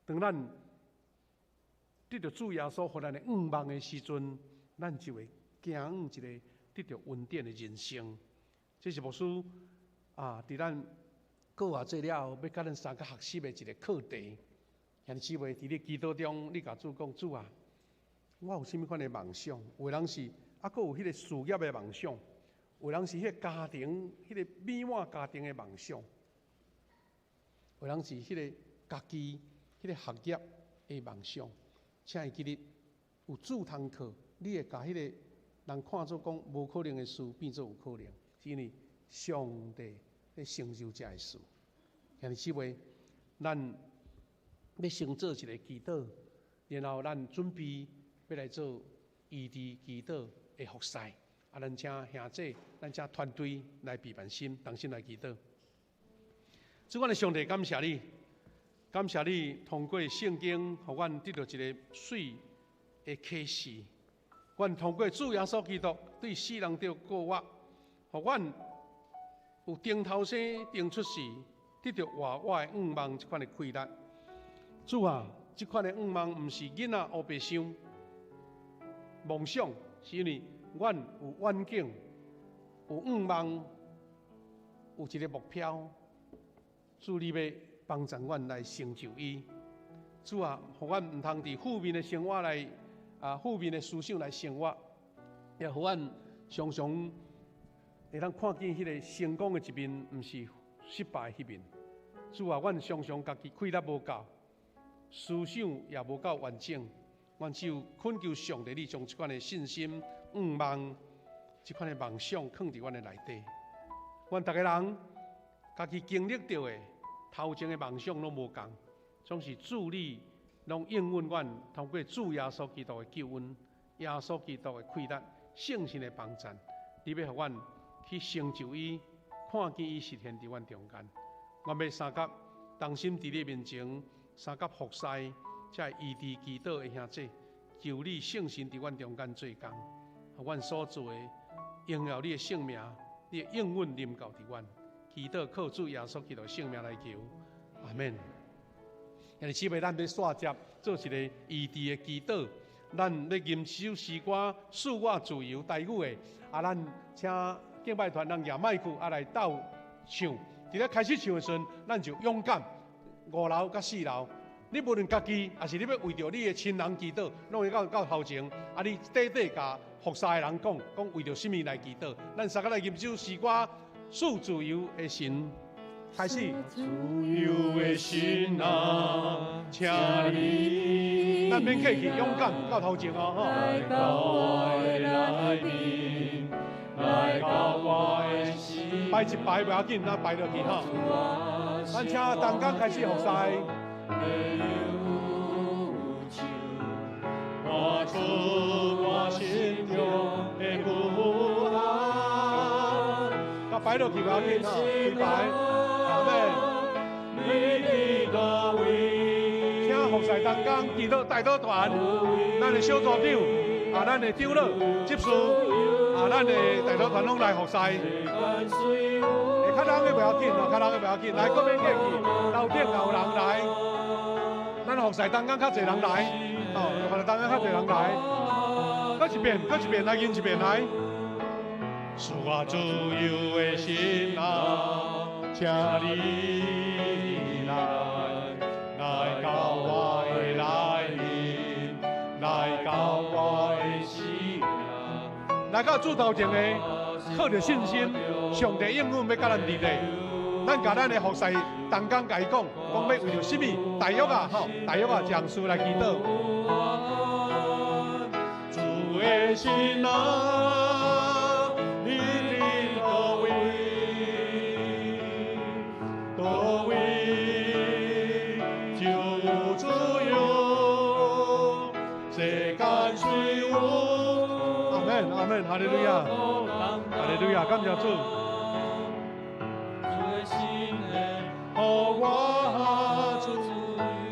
[SPEAKER 2] 當咱得著主耶穌予咱的願望的時陣，咱就會行向一個得著恩典的人生。這是牧師啊，佇咱過活節了後，欲佮咱相共學習的一個課題。兄弟姊妹，佇你祈禱中，你共主講：主啊，我有啥物款的夢想？有的人是啊，閣有彼個事業的夢想；有人是彼個家庭、彼個美滿家庭的夢想；有人是彼個家己、彼個學業的夢想。請會記得有主通靠，你會共彼個人看做講無可能的事變做有可能，是因為上帝咧成就這个事。兄弟姊妹，咱欲先做一个祈禱，然後咱準備欲來做醫治祈禱的服侍。啊，咱請兄弟，咱請團隊來備辦心，同心來祈禱。主，阮的上帝，感謝你，感謝你通過聖經，予阮得著一个媠的啟示。阮通過主耶穌基督對死人中復活，予阮有重頭生、重出世，得著活活的願望這款的氣力。主啊，這款的願望毋是囡仔烏白想夢想，是因為阮有願景、有願望、有一個目標。主，你欲幫助阮來成就伊。主啊，予阮毋通佇負面的生活來啊，負面的思想來生活，也予阮常常會當看見彼個成功的一面，毋是失敗彼面。主啊，阮常常家己氣力無夠，思想也無夠完整，阮只有懇求上帝，你將這款的信心、願望、這款的夢想囥佇阮的內底。阮逐个人家己經歷著的頭前的夢想攏無仝，總是主你攏應允阮，通過主耶穌基督的救恩、耶穌基督的氣力、聖神的幫贊，你欲予阮去成就伊，看見伊實現佇阮中間。阮欲相佮同心佇你面前，相佮服侍，這醫治祈禱的兄弟，求你聖神佇阮中間做工，予阮所做的榮耀你的聖名，你的應允臨到佇阮。祈禱靠主耶穌基督聖名來求，阿們。兄弟姊妹，咱欲紲接做一个醫治的祈禱，咱欲吟首詩歌，賜我自由台語的，啊，咱請敬拜團人舉麥克啊來鬥唱。佇咧開始唱的時陣，咱就勇敢五樓佮四樓。你無論家己，抑是你欲為著你的親人祈禱，攏會到頭前。啊，你短短共服侍的人講，講為著啥物來祈禱。咱三個來吟首詩歌，賜自由的神。開始。自由的心啊，請你，咱免客氣，勇敢到頭前哦，吼。
[SPEAKER 4] 來到我的內面，來到我的心。
[SPEAKER 2] 排一排袂要緊，咱排落去吼。咱請同工開始服侍。活出我心中的不安。甲排落去袂要緊吼，規排，阿們。請服侍同工祈禱代禱團，咱的小組長啊，咱的長老執事啊，咱的代禱團攏來服侍。會較人的袂要緊哦，較人的袂要緊，來閣免客氣，樓頂也有人來，咱服侍同工較濟人來，哦，服侍同工較濟人來，閣一遍，閣一遍，來吟一遍來。賜我自由的心啊，請你來，來到我的內面，來到我的心。來到主頭前的，靠著信心，上帝應允欲佮咱佇咧。咱共咱的服侍同工共伊講，講欲為著啥物大約啊，吼，大約啊，講師來祈禱。主的心啊，你佇佗位？佗位就有自由，世間雖有。阿門，阿門，哈利路亞，哈利路亞，感謝主。予我自由。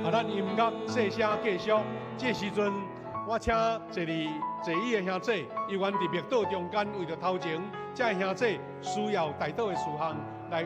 [SPEAKER 2] 啊，咱音樂細聲繼續。這時陣，我請坐佇坐椅的兄弟，猶原佇默禱中間，為著頭前這个兄弟需要代禱的事項，來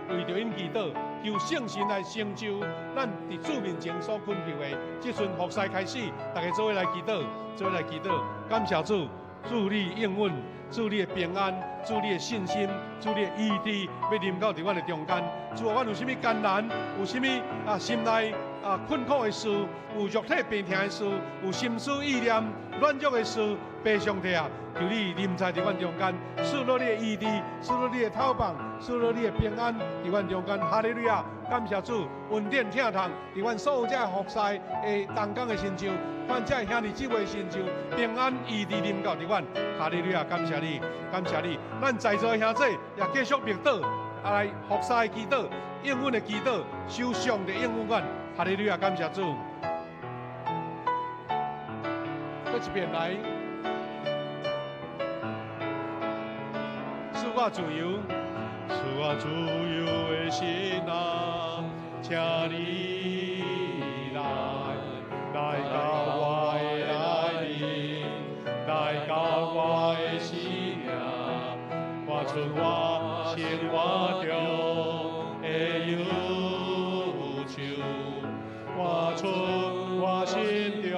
[SPEAKER 2] 為著𪜶祈禱，求聖神來成就咱佇主面前所懇求的。這陣服侍開始，大家做伙來祈禱，做伙來祈禱，感謝主，主你應允，主你的平安，主你的信心，主你的醫治，欲臨到佇阮的中間。主啊，阮有啥物艱難，有啥物啊心內啊困苦的事，有肉體病痛的事，有心思意念軟弱的事，父上帝啊，求你臨在佇阮中間，賜落你的醫治，賜落你的透放，賜落你的平安佇阮中間。哈利路亞，感謝主，恩典疼痛佇阮所有這服侍的同工的身上，阮這兄弟姊妹的身上，平安醫治臨到佇阮。哈利路亞，感謝你，感謝你。咱在座的兄弟也繼續默禱，啊來服侍的祈禱，應允的祈禱，求上帝應允阮。哈利路亞，感謝主。閣一遍來，賜我自由，賜我自由的心啊，請你來，來到我的內面，來到我的心啊，活出我生活中的憂愁，活出我心中。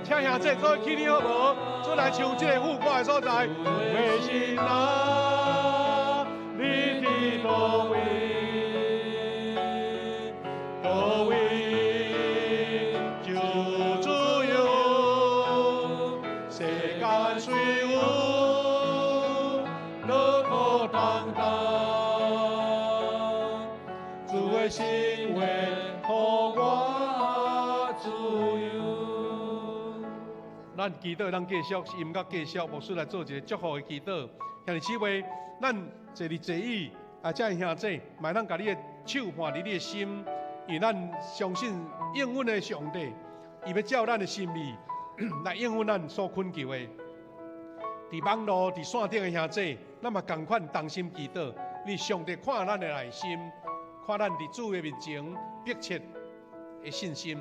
[SPEAKER 2] 請兄弟做伙起立好無？做來唱這个副歌的所在。的心啊，你佇佗位？佗位就自由，世間雖有樂苦擔當，主的心話予我自由。咱祈禱，咱繼續音樂繼續，牧師來做一个祝福的祈禱。兄弟姊妹，咱坐佇坐椅啊，這个兄弟，嘛會當共你的手放佇你的心，因為咱相信應允的上帝，伊欲照咱的心意來應允咱所懇求的。佇網路、佇線頂的兄弟，咱嘛仝款同心祈禱，因為上帝看咱的內心，看咱佇主的面前迫切的信心。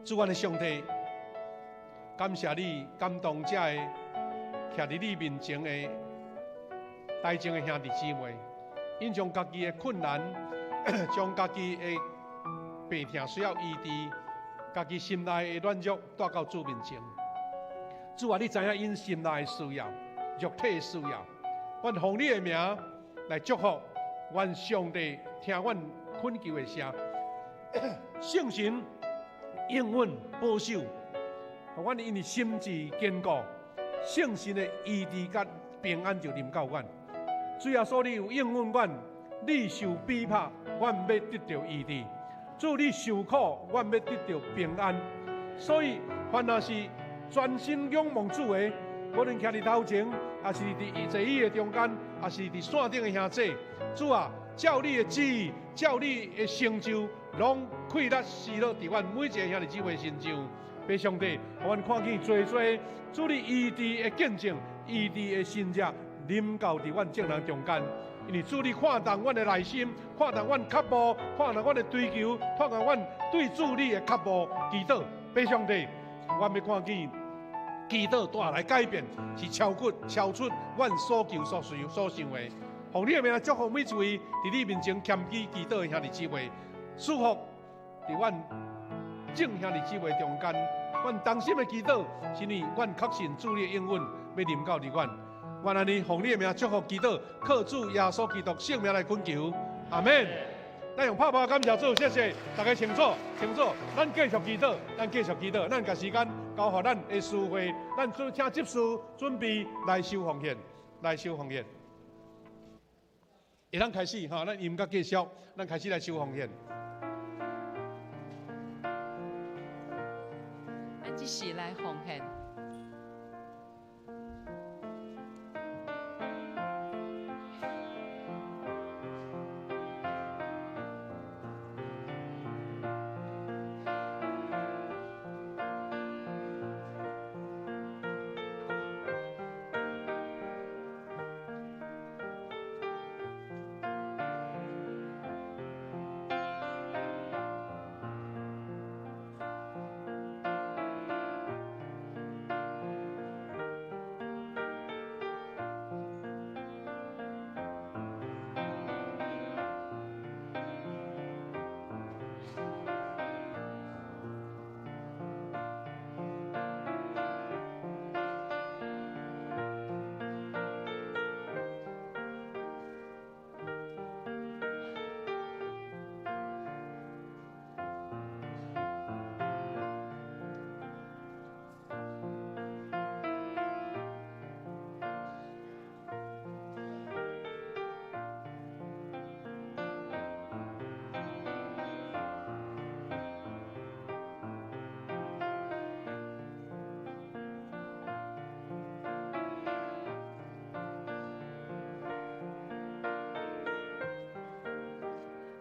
[SPEAKER 2] 主，阮的上帝，感謝你感動這個徛佇你面前的台前的兄弟姊妹，𪜶將家己的困難，將家己的病痛需要醫治，家己心內的軟弱帶到主面前。主啊，你知影𪜶心內的需要、肉體的需要，阮奉你的名來祝福，願上帝聽阮懇求的聲，聖神應允保守，予阮因為心志堅固，聖神的醫治佮平安就臨到阮。主耶穌，你有應允阮，你受逼迫，阮欲得著醫治；主你受苦，阮欲得著平安。所以，凡若是專心仰望主的，無論徛佇頭前，抑是佇座椅的中間，抑是佇線頂的兄弟，主啊，照你的旨意，照你的成就，攏開力施落佇阮每一個兄弟姊妹身上。父上帝，予阮看見濟濟主你醫治的見證，醫治的神蹟臨到佇阮眾人中間。因為主你看重阮的內心，看重阮渴慕，看重阮的追求，看重阮對主你的渴慕祈禱。父上帝，阮欲看見祈禱帶來改變，是超出阮所求所需所想的。奉你的名祝福每一位佇你面前謙虛祈禱的兄弟姊妹，賜福佇阮眾兄弟姊妹中間。阮衷心的祈禱，是因為阮確信主你的應允欲臨到佇阮。阮按呢奉你的名祝福祈禱，靠主耶穌基督聖名來懇求，阿們。咱用拍拍感謝主，謝謝大家請坐，請坐。咱繼續祈禱，咱繼續祈禱，咱共時間交予咱的司會，咱準請執事準備來收奉獻，來收奉獻。會當開始吼，咱音樂繼續，咱開始來收奉獻。
[SPEAKER 3] 咱這時來奉獻。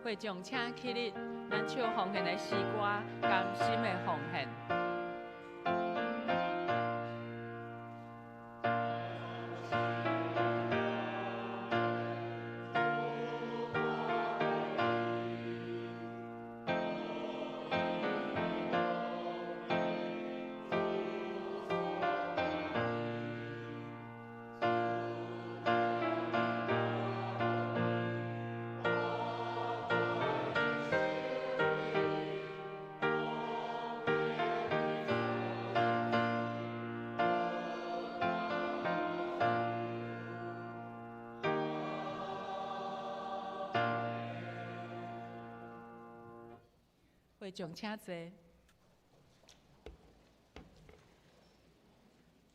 [SPEAKER 3] 會眾請起立，咱唱奉獻的詩歌，甘心的奉獻。會眾請坐。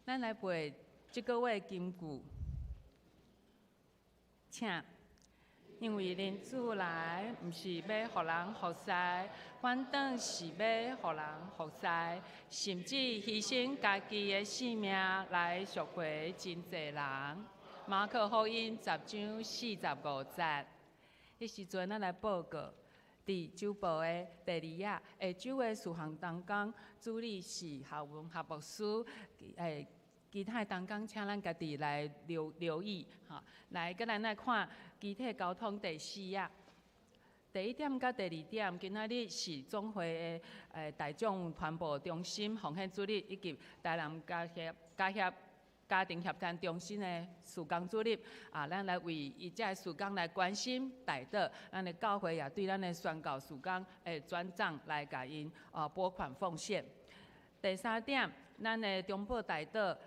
[SPEAKER 3] 咱來背這個月金句，請，因為恁主來，毋是欲予人服侍，反轉是欲予人服侍，甚至犧牲家己的性命來贖回真濟人。馬可福音10章45節。彼時陣，咱來報告。佇周報的第二頁，下晝的事項同工，主理是校文學牧師，其他的同工請咱家己來留意，吼。來，閣咱來看機體交通第四頁，第一點佮第二點，今仔日是總會的大眾傳播中心奉獻主日，以及台南家協家庭協談中心的事工主日，啊，咱來為伊這个事工來關心代禱，咱的教會也對咱的宣教事工的轉帳來共𪜶撥款奉獻。第三點，咱的中保代禱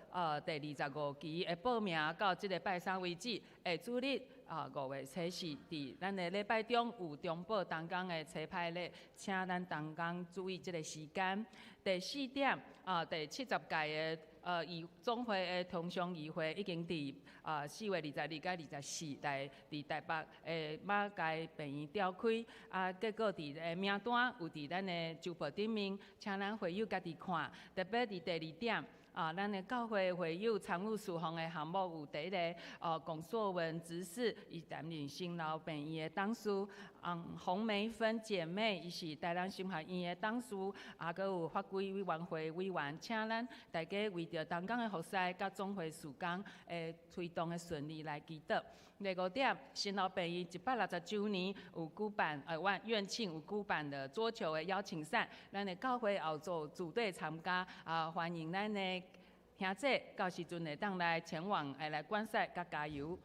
[SPEAKER 3] 第25期的報名到這个拜三為止，下主日啊5月初四，佇咱的禮拜中有中保同工的吹牌禮，請咱同工注意這个時間。第四點，第70屆的議總會的通常議會已經佇4月22佮24來佇台北的馬偕病院召開，啊，結果佇個名單有佇咱的周報頂面，請咱會友家己看。特別佇第二點，啊，咱的教會會友參與事奉的項目有第一个，龔碩文執事，伊擔任新老病院的董事；洪梅芬姐妹，伊是台南神學院的董事，啊，閣有法規委員會委員，請咱大家為著同工的服侍佮總會事工的推動的順利來祈禱。第五點，新老病院160週年有舉辦，院慶有舉辦的桌球的邀請賽，咱的教會後組組隊參加，啊，歡迎咱的兄弟到時陣會當來前往，來觀賽佮加油。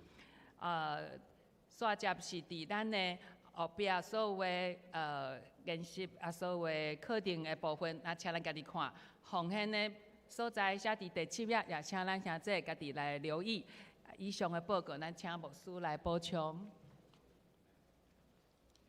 [SPEAKER 3] 煞接是佇咱的後壁所有的研習啊，所有的課程的部分，啊，請咱家己看，奉獻的所在寫佇第七頁，也請咱兄弟家己來留意。以上的報告，咱請牧師來補充。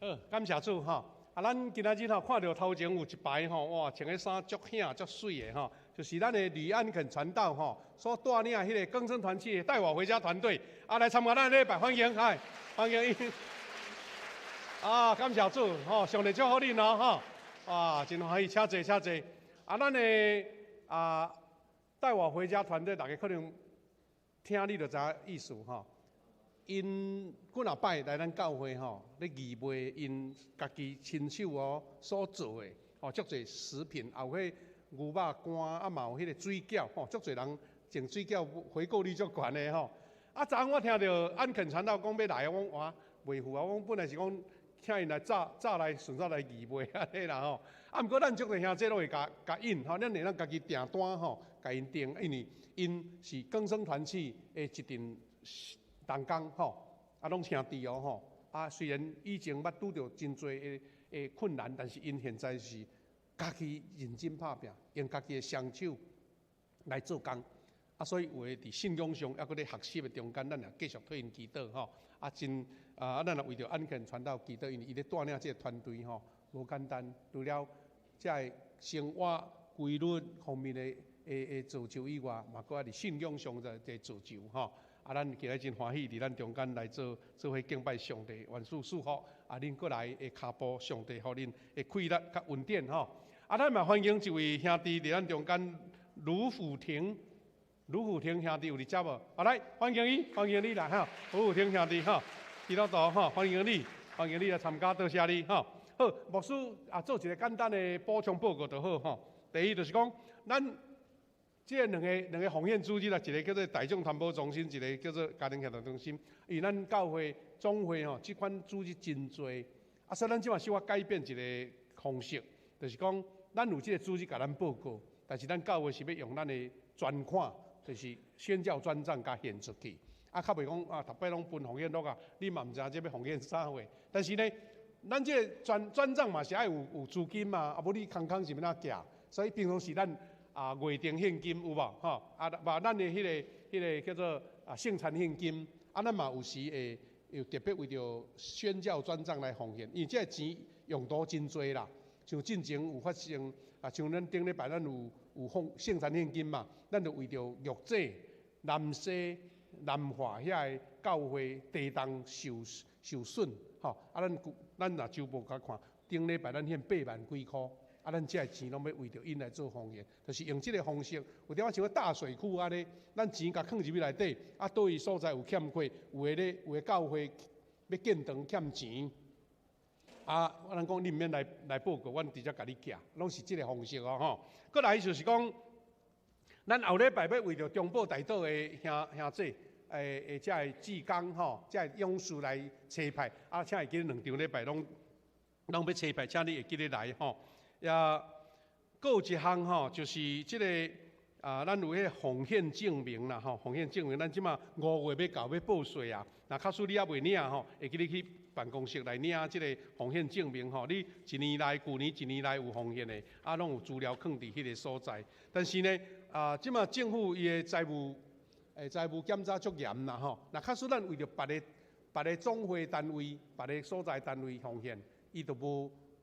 [SPEAKER 2] 好，感謝主吼。啊，咱今仔日吼看著頭前有一排吼，哇，穿个衫足顯足媠的吼，就是咱的呂安肯傳道吼所帶領彼个更生團契帶我回家團隊，啊，來參加咱禮拜，歡迎，嗨，歡迎𪜶。啊，感謝主吼，上帝祝福恁哦吼，哇，真歡喜，請坐，請坐。啊，咱的啊帶我回家團隊，大家可能聽你就知影意思吼。𪜶幾若擺來咱教會吼，咧義賣𪜶家己親手哦所做的吼，足濟食品，也有彼牛肉乾，啊嘛有彼个水餃吼，足濟人種水餃回購率足懸的吼。啊，昨昏我聽著安肯傳道講欲來，我講哇，袂赴啊！我本來是講請𪜶來早早來順早來義賣按呢啦吼。啊，毋過咱足濟兄弟攏會共共印吼，咱會當家己訂單吼，共𪜶訂，因為𪜶是更生團契的一陣同工吼，啊，攏兄弟哦吼。啊，雖然以前捌拄著真濟的困難，但是𪜶現在是家己認真拍拚，用家己的雙手來做工。啊，所以有的佇信仰上，抑閣咧學習的中間，咱也繼續替𪜶祈禱吼。啊，真啊，咱也為著安肯傳道祈禱，因為伊咧帶領這個團隊吼，無簡單。除了這个生活規律方面的造就以外，嘛閣愛佇信仰上的造就吼。啊，咱今日真歡喜佇咱中間來做做伙敬拜上帝，願主賜福。啊，恁過來的跤步，上帝予恁的氣力較穩定吼。啊，咱嘛歡迎一位兄弟佇咱中間，盧輔庭，盧輔庭兄弟有佇遮無？好來，歡迎伊，歡迎你來哈，盧輔庭兄弟吼，基督徒吼，歡迎你，歡迎你來參加，多謝你吼。好，牧師啊，做一個簡單的補充報告就好吼。第一就是講，咱這兩個奉獻組織啦，一個叫做大眾傳播中心，一個叫做家庭協助中心。因為咱教會總會吼，這款組織真濟，啊，所以咱這馬小可改變一個方式，就是講，咱有這個組織共咱報告，但是咱教會是欲用咱的專款，就是宣教專帳共獻出去。啊，較袂講啊，逐擺攏分奉獻錄啊，你嘛毋知影這欲奉獻啥貨。但是呢，咱這個專帳嘛是愛有資金嘛，啊無你空空是欲按怎寄？所以平常時咱啊月定獻金有無？吼啊，無咱的彼個叫做啊聖餐獻金，啊咱嘛有時會有特別為著宣教專帳來奉獻，因為這個錢用途真濟啦。像進前有發生啊，像咱頂禮拜咱有奉聖餐獻金嘛，咱就為著玉井、南西、南華遐个教會地動受損，吼啊咱若周報共看，頂禮拜咱獻8萬幾箍。啊，咱這个錢攏欲為著𪜶來做奉獻，就是用這个方式。有點仔像大水庫按呢，咱錢共囥入去內底，啊，佗位所在有欠缺，有的咧，有的教會欲建堂欠錢，啊，咱講你毋免來報告，阮直接共你寄，攏是這个方式哦吼。閣來就是講，咱後禮拜欲為著中部大島的兄弟，這个志工吼，這个勇士來差派，啊，請會記兩場禮拜攏欲差派，請你會記得來吼。也閣有一項吼，就是這个啊，咱有彼个奉獻證明啦吼，奉獻證明，咱這馬5月欲到欲報稅啊，若假使你猶未領吼，會記你去辦公室來領這个奉獻證明吼。你一年內、舊年一年內有奉獻的，啊，攏有資料囥佇彼个所在。但是呢，啊，這馬政府伊的財務檢查足嚴啦吼。若假使咱為著別个總會單位、別个所在單位奉獻，伊就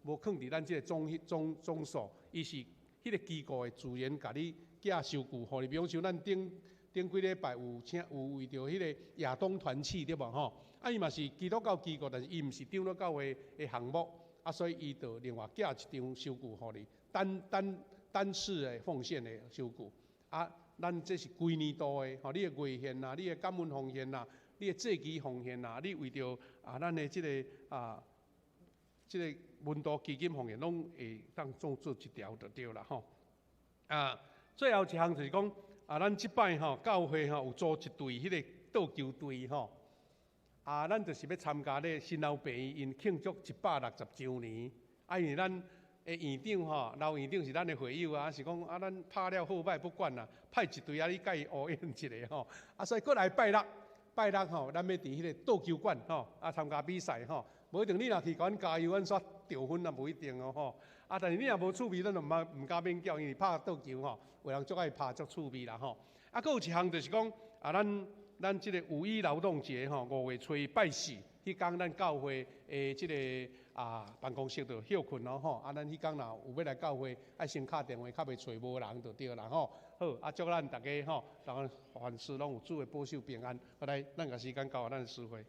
[SPEAKER 2] 無囥佇咱這个總所，伊是彼個機構會自然共你寄收据，予你。比方像咱顶顶几礼拜有请有为著彼个亚东团契对无吼？啊，伊嘛是基督教机构，但是伊毋是长老教会的项目，啊，所以伊就另外寄一张收据予你，单单单次的奉献的收据。啊，咱这是规年度的，吼，你的月献啦，你的感恩奉献啦，你的祭旗奉献啦，你为著啊，咱的这个门徒基金奉献，拢会当做做一条就对啦，吼。啊，最后一项就是讲，啊，咱这摆吼教会吼有组一队彼个桌球队吼。啊，咱就是欲参加咧新老病院𪜶庆祝160周年。啊，因为咱的院长吼，老院长是咱的会友啊，是讲啊，咱拍了好歹不管啦，派一队啊，你共伊乌演一下吼。啊，所以阁来拜六，拜六吼，咱欲伫彼个桌球馆吼，啊，参加比赛吼。无一定你若去共阮加油，阮煞得分也无一定哦吼。啊，但是你若无趣味，咱就毋敢勉强，因为拍桌球吼，有人足爱拍足趣味啦吼。啊，阁有一项就是讲啊，咱这个五一劳动节吼，5月初一拜四，彼工咱教会的这个办公室就歇困咯吼。啊，咱彼工若有欲来教会，爱先敲电话，较袂揣无人就对啦吼。好，啊，祝咱逐家吼，逐个凡事拢有主的保守平安。好来，咱共时间交予咱的司会。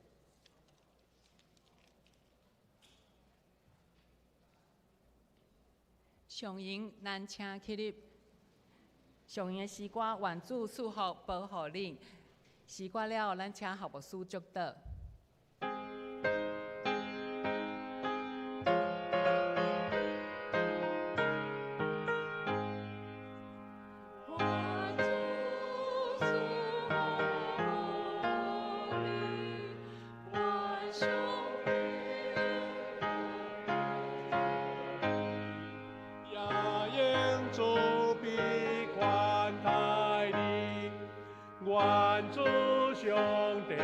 [SPEAKER 3] 上荣，咱请起立。上荣的诗歌，愿主赐福保护恁。诗歌了后，咱请何牧师祝祷。
[SPEAKER 2] 愿主上帝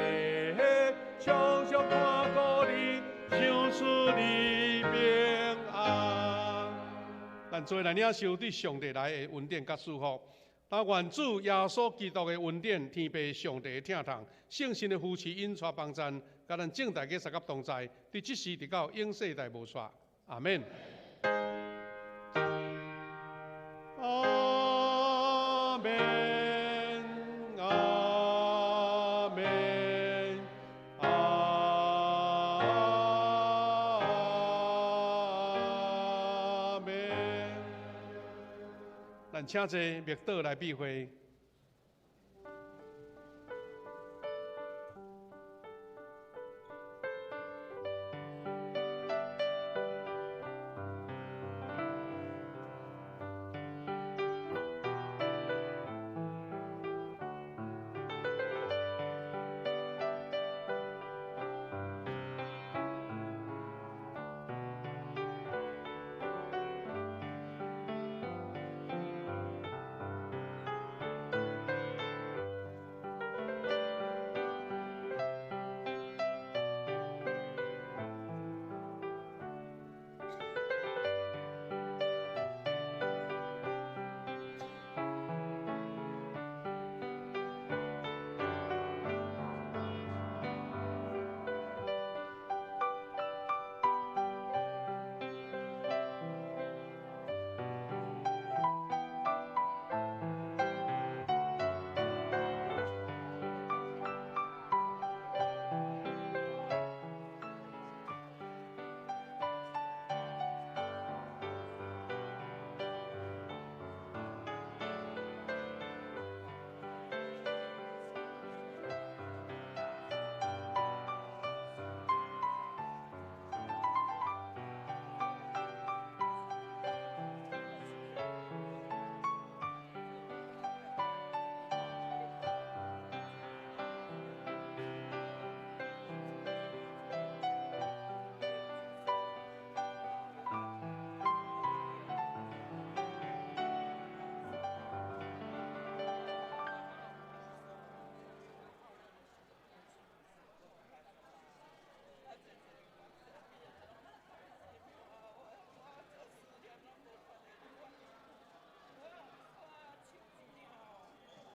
[SPEAKER 2] 常常看顾你，赏赐你平安。咱做来领受对上帝来的恩典佮祝福。但愿主耶稣基督的恩典、天父上帝的疼痛、圣神的扶持、引带帮赞，佮咱众大家相佮同在，伫这时直到永世代无煞。阿们。阿们，阿们，阿们。咱请坐，默祷来闭会。